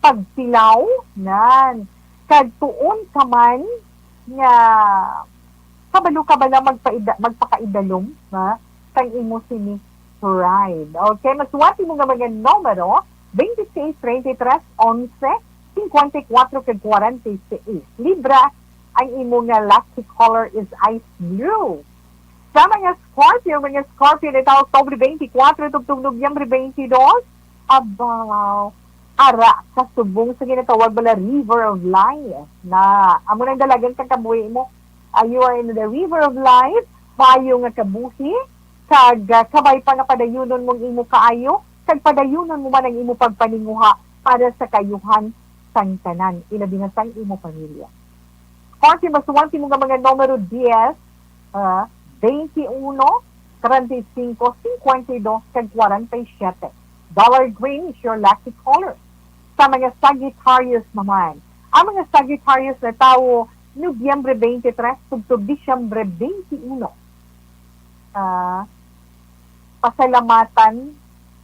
pagtilaw, nan. Kag tuon ka man nga kabalo ka bala magpaida-, magpakaidalom, ha, sang imo sini pride. Okay, masuwat imo nga mga numero, twenty-six, treinta y tres, onse, cincuenta y cuatro, kag cuarenta y seis. Libra, ang imo nga lucky color is ice blue. Sa mga Scorpio, mga Scorpio, nito Oktubre twenty-four, tubtob Nobyembre twenty-two, abaw, ara ka subong sa ginatawag bala river of life. Na, amo nang dalagan sa kabuhi mo. Ah, you are in the river of life, maayo nga kabuhi, kag, ah, kabay pa nga padayunon mong imo kaayo, kag padayunon mo man ang imo pagpaninguha para sa kaayuhan sang tanan, ilabi na sang imo pamilya. Konti masuwat imo nga mga numero dies, ah, twenty-uno, treinta y cinco, cincuenta y dos, kag cuarenta y siete. Dollar green is your lucky color. Sa mga Sagittarius naman, ang mga Sagittarius na tawo, Nobyembre twenty-three tubtob Disyembre twenty-uno. Ah, pasalamatan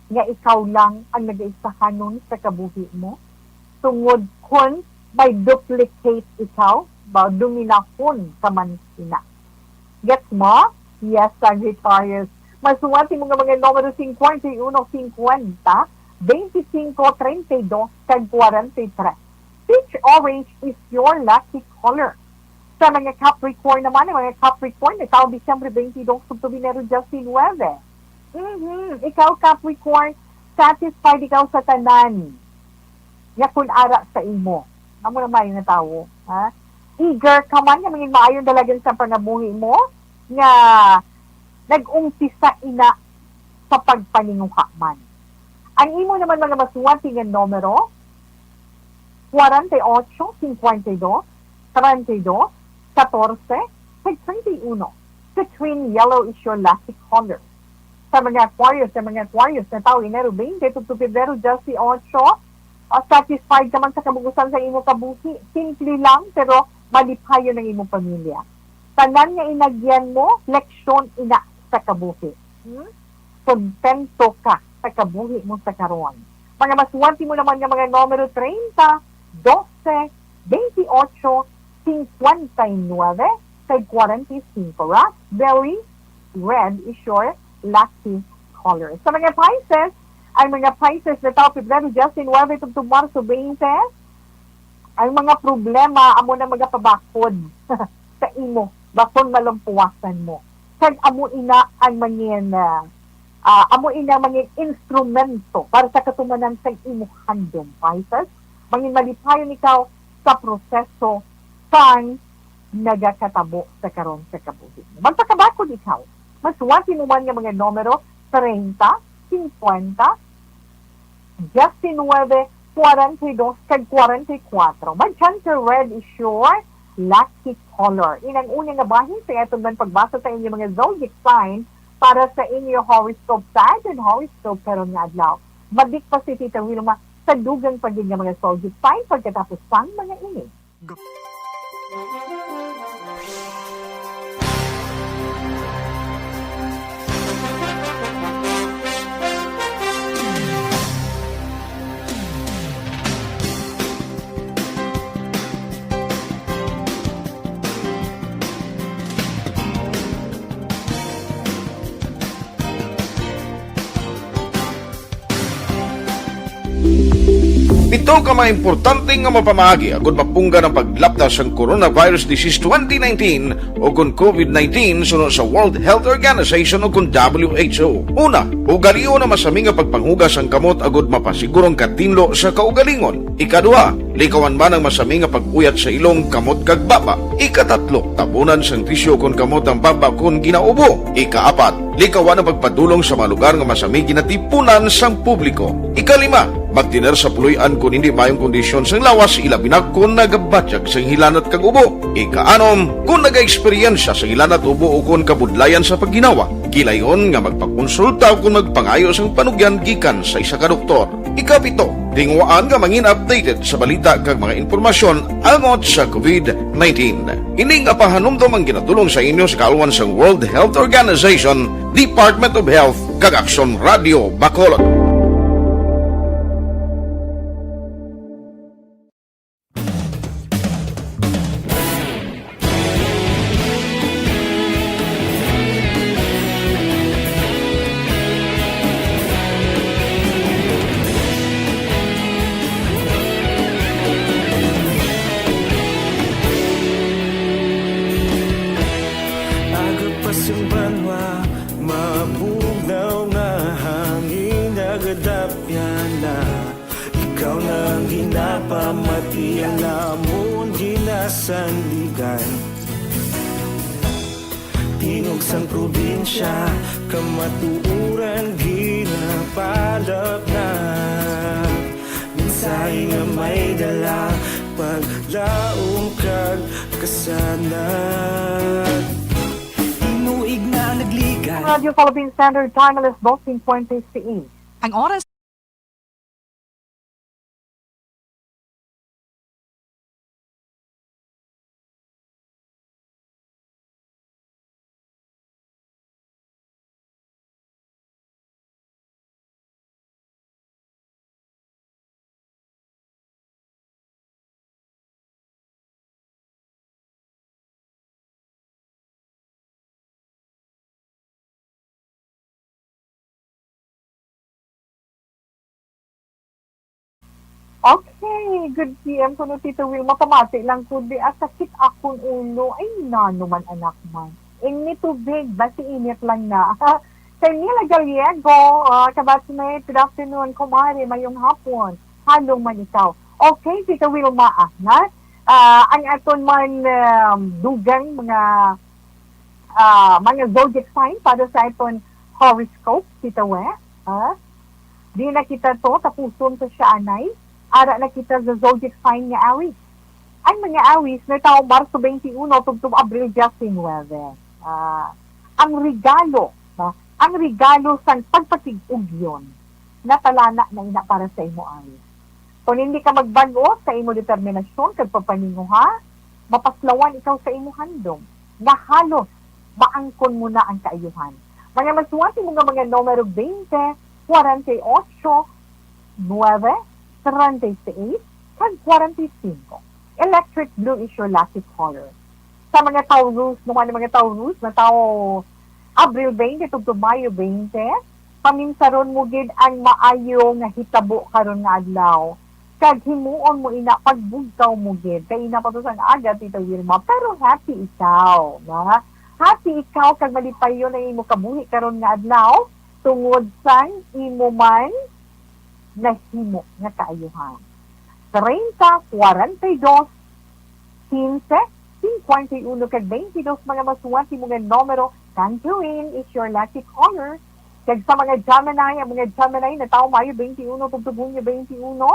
nga ikaw lang ang nagaisahanon sa kabuhi mo, tungod kon may duplicate ikaw, ba, dominahon ka man sina. Gets mo? Yes, Sagittarius. Masuwat imo nga mga numero cincuenta y uno, cincuenta, veinticinco, treinta y dos, kag cuarenta y tres. Peach orange is your lucky color. Sa mga Capricorn naman, ang mga Capricorn, ikaw, Disyembre twenty-two, tubtob Enero diyes nuwebe. Mhm, ikaw, Capricorn, satisfied ikaw sa tanan nga kun ara sa imo. Amo na may nga tawo, ha? Eager ka man nga mangin maayo ang dalagan sa pangabuhi mo, nga nag-umpisa ina sa pagpaninguha man. Ang imo naman mga masuwati nga numero, cuarenta y ocho, cincuenta y dos, treinta y dos, catorce, kag treinta y uno. Citrine yellow is your lucky color. Sa mga Aquarius, sa mga Aquarius na tawo, Enero twenty tubtob Pebrero diyes ocho, ah, satisfied ka man sa kabug-usan sa imo kabuhi. Simple lang, pero malipayon ang imong pamilya. Tanan nga inagyan mo, leksyon ina sa kabuhi. Hmm? Kontento ka sa kabuhi mo sa karon. Mga masuwati mo naman nga mga numero treinta, doce, veintiocho, cincuenta y nueve, kag cuarenta y cinco. Raspberry red is your lucky color. Sa mga Pisces, ang mga Pisces na tawo Pebrero diyes nuwebe tubtob Marso twenty, ang mga problema amo na magapabakod sa imo, bakon malampuwasan mo. Kag amo ina ang mangin, ah, ah, amo ina ang mangin instrumento para sa katumanan sang imo handom, Pisces. Mangin malipayon ikaw sa proseso sang nagakatabo sa karon sa kabuhi. Magpakabakod ikaw. Masuwati mo man nga mga numero treinta, cincuenta, diyes nuwebe, cuarenta y dos, kag cuarenta y cuatro. Magenta red is your lucky color. Inang una nga bahin sa aton man pagbasa sa inyo mga zodiac sign para sa inyo horoscope sa aton horoscope karon nga adlaw. Mabalik pa si Tita Wilma sa dugang pa gid nga mga zodiac sign pagkatapos sang mga ini. Pito ka mga importante nga mapamaagi agud mapunggan ang paglapta sang coronavirus disease twenty nineteen o kon covid nineteen suno sa World Health Organization o kon W H O. Una, ugalion ang masami nga pagpanghugas sang kamot agud mapasiguro ang katinlo sa kaugalingon. Ikaduha, likawan man ang masami nga pag-uyat sa ilong, kamot kag baba. Ikatatlo, tabunan sang tisyu kon kamot ang baba kon ginaubo. Ikaapat, likawan ang pagpadulong sa mga lugar nga masami ginatipunan sang publiko. Ikalima, magtener sa puloy-an kon hindi maayong kondisyon sang lawas, ilabi na kon nagabatyag sang hilanat kag ubo. Ikaanom, kon nagaeksperyensya sang hilanat, ubo, o kon kabudlayan sa pagginawa, gilayon nga magpakonsulta o kon magpangayo sang panugyan gikan sa isa ka doktor. Ikapito, tinguhaan nga mangin updated sa balita kag mga impormasyon angot sa covid nineteen. Ini nga pahanumdom ang ginatulong sa inyo sa kaalwan sang World Health Organization, Department of Health, kag Aksyon Radio Bacolod. Aga pa sing banwa, mabugnaw nga hangin, nagadapyan na. Ikaw na ang ginapamati, ang amon ginasandigan. Tingog sang probinsya, kamatuoran ginapalapnap. Mensahe nga may dala, paglaom kag kasanag. Tinuig na nagligad. Radio Philippine Standard Time, alas dos cincuenta y seis. Ang oras. Okay, good P M kuno, Tito Wilma. Pamati lang ko di, ah, sakit akon ulo. Ay, nano man, anak man. Ini tubig, basi init lang na. Kay Mila Gallego, ah, kabatchmate, good afternoon, kumare, mayong hapon. Halong man ikaw. Okay, Tito Wilma, ah, na? Ah, ang aton man, um, dugang mga, ah, mga zodiac sign para sa aton horoscope, Tito We, ah? Di na kita to tapuson sa siya, anay. Ara na kita sa zodiac sign nga Awis. Ang mga Awis natawo Marso twenty-one tubtob Abril diecinuebe. Ah, ang regalo, no? Ang regalo sang pagpatig-ugyon, natalana na ina para sa imo, Awis. Kon hindi ka magbag-o sa imo determinasyon kag pagpaninguha, mapaslawan ikaw sa imo handom nga halos maangkon mo na ang kaayuhan. Mga masuwat imo nga mga numero, twenty, forty-eight, nueve, treinta y seis, kag forty-five. Electric blue is your lucky color. Sa mga Taurus, naman ang mga Taurus, natawo Abril twenty tubtob Mayo twenty, paminsaron mo gid ang maayo nga hitabo karon nga adlaw, kag himuon mo ina pagbugtaw mo gid, kay ina pa to sang aga, Tita Wilma, pero happy ikaw, na? Happy ikaw kag malipayon ang imo kabuhi karon nga adlaw tungod sang imo man nahimo nga kaayuhan. Treinta, forty-dos, quince, cincuenta y uno, kag veintidós, mga masuwat imo nga numero. Tangerine is your lucky color. Kag sa mga Gemini, ang mga Gemini natawo Mayo twenty-one tubtob Hunyo twenty-one,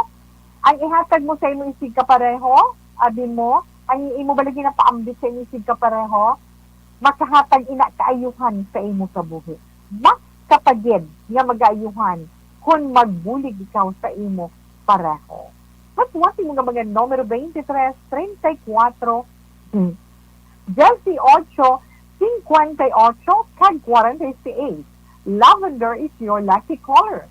ang ihatag mo sa imo isig kapareho, abi mo, ang imo bala ginapaambit sa imo isig kapareho, makahatag ina kaayuhan sa imo kabuhi. Mas ka pa gid nga magaayuhan kon magbulig ikaw sa imo pareho. Masuwat imo nga mga numero, twenty-three, treinta y cuatro, hmm, dieciocho, cincuenta y ocho, kag forty-eight. Lavender is your lucky color.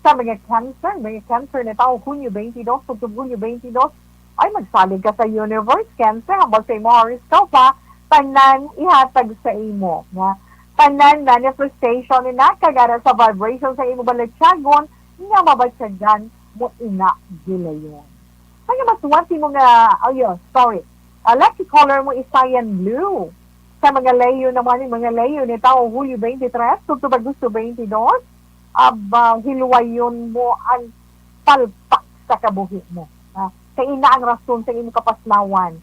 Sa mga Cancer, mga Cancer natawo Hunyo twenty-dos tubtob Hunyo twenty-dos, ay, magsalig ka sa universe, Cancer, hambal sa imo horoscope, ha? Tanan ihatag sa imo, nga tanan manifestation na kag ara sa vibration sa imo balatyagon nga mabatyagan mo ina gilayon. Kaya mas wanti mo nga, oh, yun, sorry. Ah, lucky color mo is cyan blue. Sa mga Leo naman, yung mga Leo ni tao, Hulyo twenty-three, tubtob Agosto twenty-two, aba, hilwayon mo ang palpak sa kabuhi mo. Ah, kay ina ang rason sa imong kapaslawan.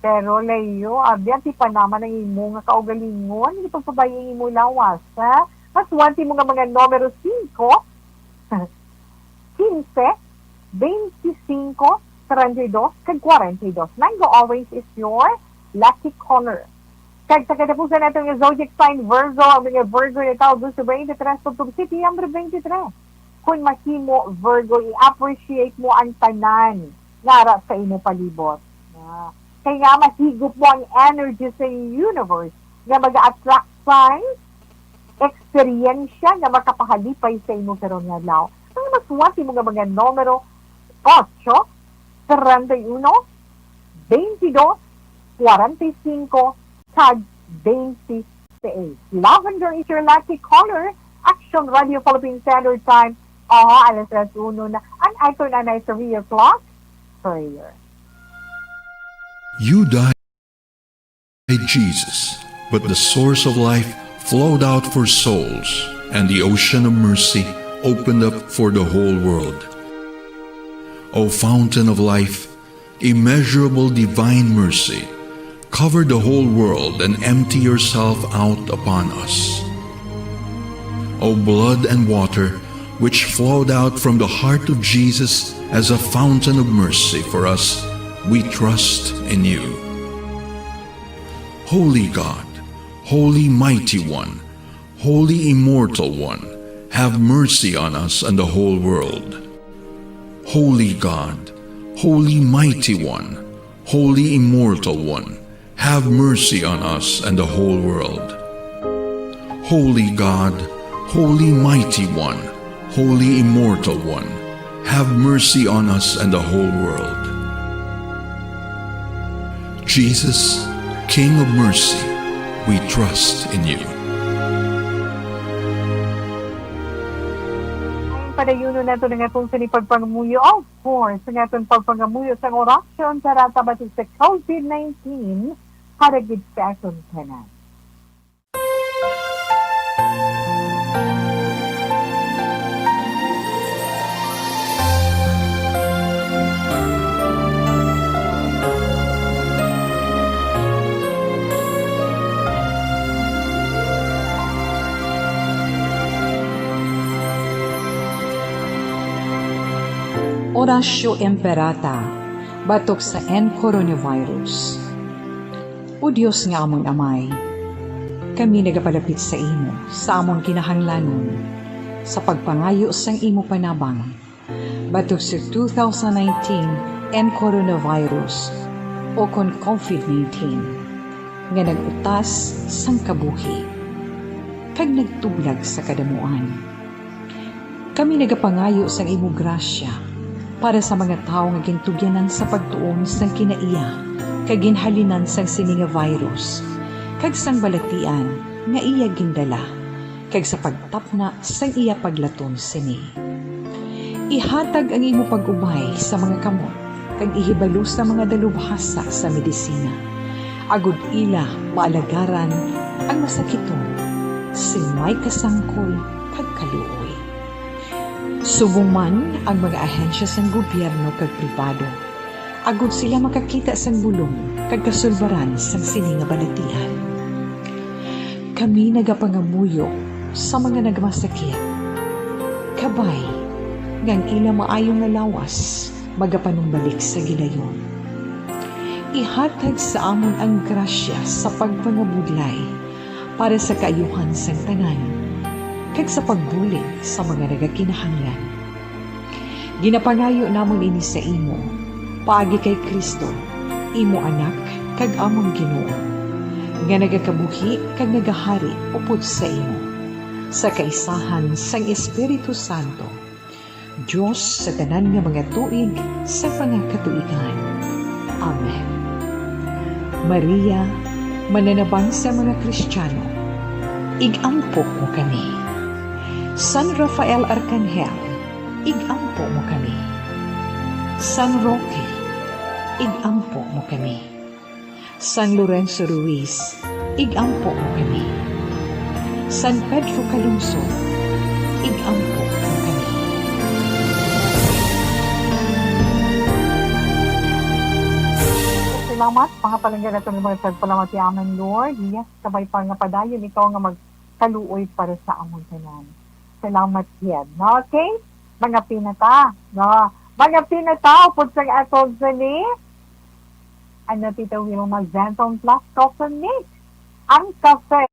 Pero, Leo, abi, ang tipanaman ang imo nga kaugalingon, hindi pagpabay ang imo lawas, ha? Mas wanti mo nga mga numero singko, quince, veinticinco, treinta y dos, kag cuarenta y dos. Mango orange is your lucky color. Kag sa katapusan nato nga zodiac sign, Virgo, ang mga Virgo na tao, Agosto twenty-three, tubtob September twenty-three. Kung mahimo, Virgo, i-appreciate mo ang tanan nga ara sa imo palibot. Ah, kay nga mahigop mo ang energy sa universe nga mag-attract sa eksperyensya nga makapahalipay sa imo karon nga adlaw. Ang mas wanti mo nga mga numero, ocho, treinta y uno, veintidós, cuarenta y cinco, kag twenty-eight. Lavender is your lucky color. Action Radio Philippine Standard Time. Aha, alas tres uno na. Ang icon anay sa real clock, prayer. You died, Jesus, but the source of life flowed out for souls, and the ocean of mercy opened up for the whole world. O fountain of life, immeasurable divine mercy, cover the whole world and empty yourself out upon us. O blood and water, which flowed out from the heart of Jesus as a fountain of mercy for us, we trust in you. Holy God, Holy Mighty One, Holy Immortal One, have mercy on us and the whole world. Holy God, Holy Mighty One, Holy Immortal One, have mercy on us and the whole world. Holy God, Holy Mighty One, Holy Immortal One, have mercy on us and the whole world. Jesus, King of Mercy, we trust in you. Ang padayunon nato nga atong sini pagpangamuyo, of course, nga atong pagpangamuyo sang orasyon para batok sa COVID nineteen para gid sa aton tanan. Oratio Imperata, batok sa N coronavirus. O Dios nga amon Amay, kami nagapalapit sa imo sa amon kinahanglanon sa pagpangayo sang imo panabang batok sa two thousand nineteen N coronavirus, o kon COVID nineteen, nga nag-utas sang kabuhi kag nagtublag sa kadamuan. Kami nagapangayo sang imo grasya para sa mga tawo nga gintugyanan sa pagtuon sang kinaiya kag ginhalinan sang sini nga virus, kag sang balatian nga iya gindala, kag sa pagtapna sang iya paglaton sini. Ihatag ang imo pag-ubay sa mga kamot, kag ihibalo sa mga dalubhasa sa medisina, agod ila maalagaran ang masakiton sing may kasangkol kag kaluoy. Subong man ang mga ahensya sang gobyerno kag pribado, agod sila makakita sang bulong kag kasulbaran sang sini nga balatian. Kami nagapangamuyo sa mga nagmasakit, kabay nga ang ila maayo nga lawas magapanumbalik sa gilayon. Ihatag sa amon ang grasya sa pagpangabudlay para sa kaayuhan sang tanan, kag sa pagbulig sa mga nagakinahanglan. Ginapangayo namon ini sa imo, paagi kay Cristo, imo Anak kag amon Ginoo, nga nagakabuhi kag nagahari upod sa imo, sa kaisahan sang Espiritu Santo, Dios sa tanan nga mga tuig sa mga katuigan. Amen. Maria, mananabang sa mga Kristiyano, ig-ampo mo kami. San Rafael Arkanghel, Ig-ampo mo kami. San Roque, ig-ampo mo kami. San Lorenzo Ruiz, ig-ampo mo kami. San Pedro Calungsod, ig-ampo mo kami. Salamat, mga palangga naton nga mga tagpalawat ti Aman, Lord. Yes, kabay pa nga padayon ikaw nga magkaluoy para sa amon tanan. Salamat gid, no? Okay? Mga pinata, no? Mga pinata, upod sang atong sini, ano, Tita Wilma, Zenton Plus Coffee Mix. Ang kafe.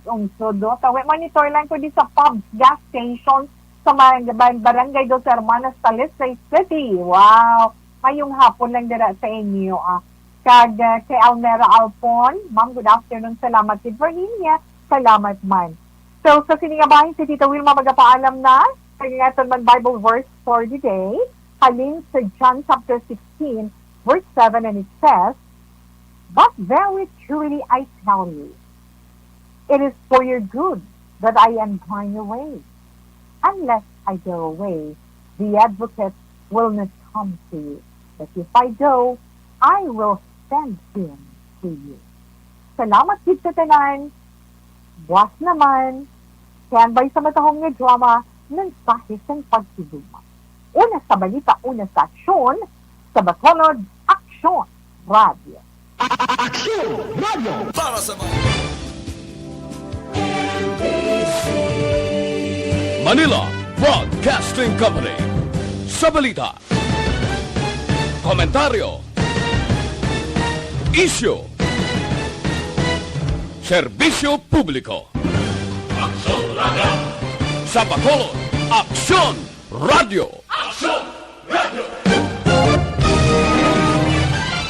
Ungsod, no? Tawi, monitor lang ko di sa Pubs gas station sa Mar-, Barangay Dos Hermanas, Talisay City. Wow! Mayong hapon lang dira sa inyo, ah. Kag, ah, kay Almera Alpon, ma'am, good afternoon. Salamat gid, Virginia. Salamat man. So, sa sini nga bahin, si Tita Wilma magapaalam na. Kag ang aton man Bible verse for the day, halin sa John chapter sixteen, verse seven, and it says, "But very truly I tell you, it is for your good that I am going away. Unless I go away, the advocate will not come to you. But if I go, I will send him to you." Salamat gid sa tanan. Buas naman, standby sa matahom nga drama, mensahe sang pagtuluma. Una sa balita, una sa aksyon, sa Bacolod, Aksyon Radio. Aksyon Radio. Para sa mga Manila Broadcasting Company. Sa balita, komentaryo, isyu, serbisyo publiko. Aksyon Radio. Sa Bacolod, Aksyon Radio. Aksyon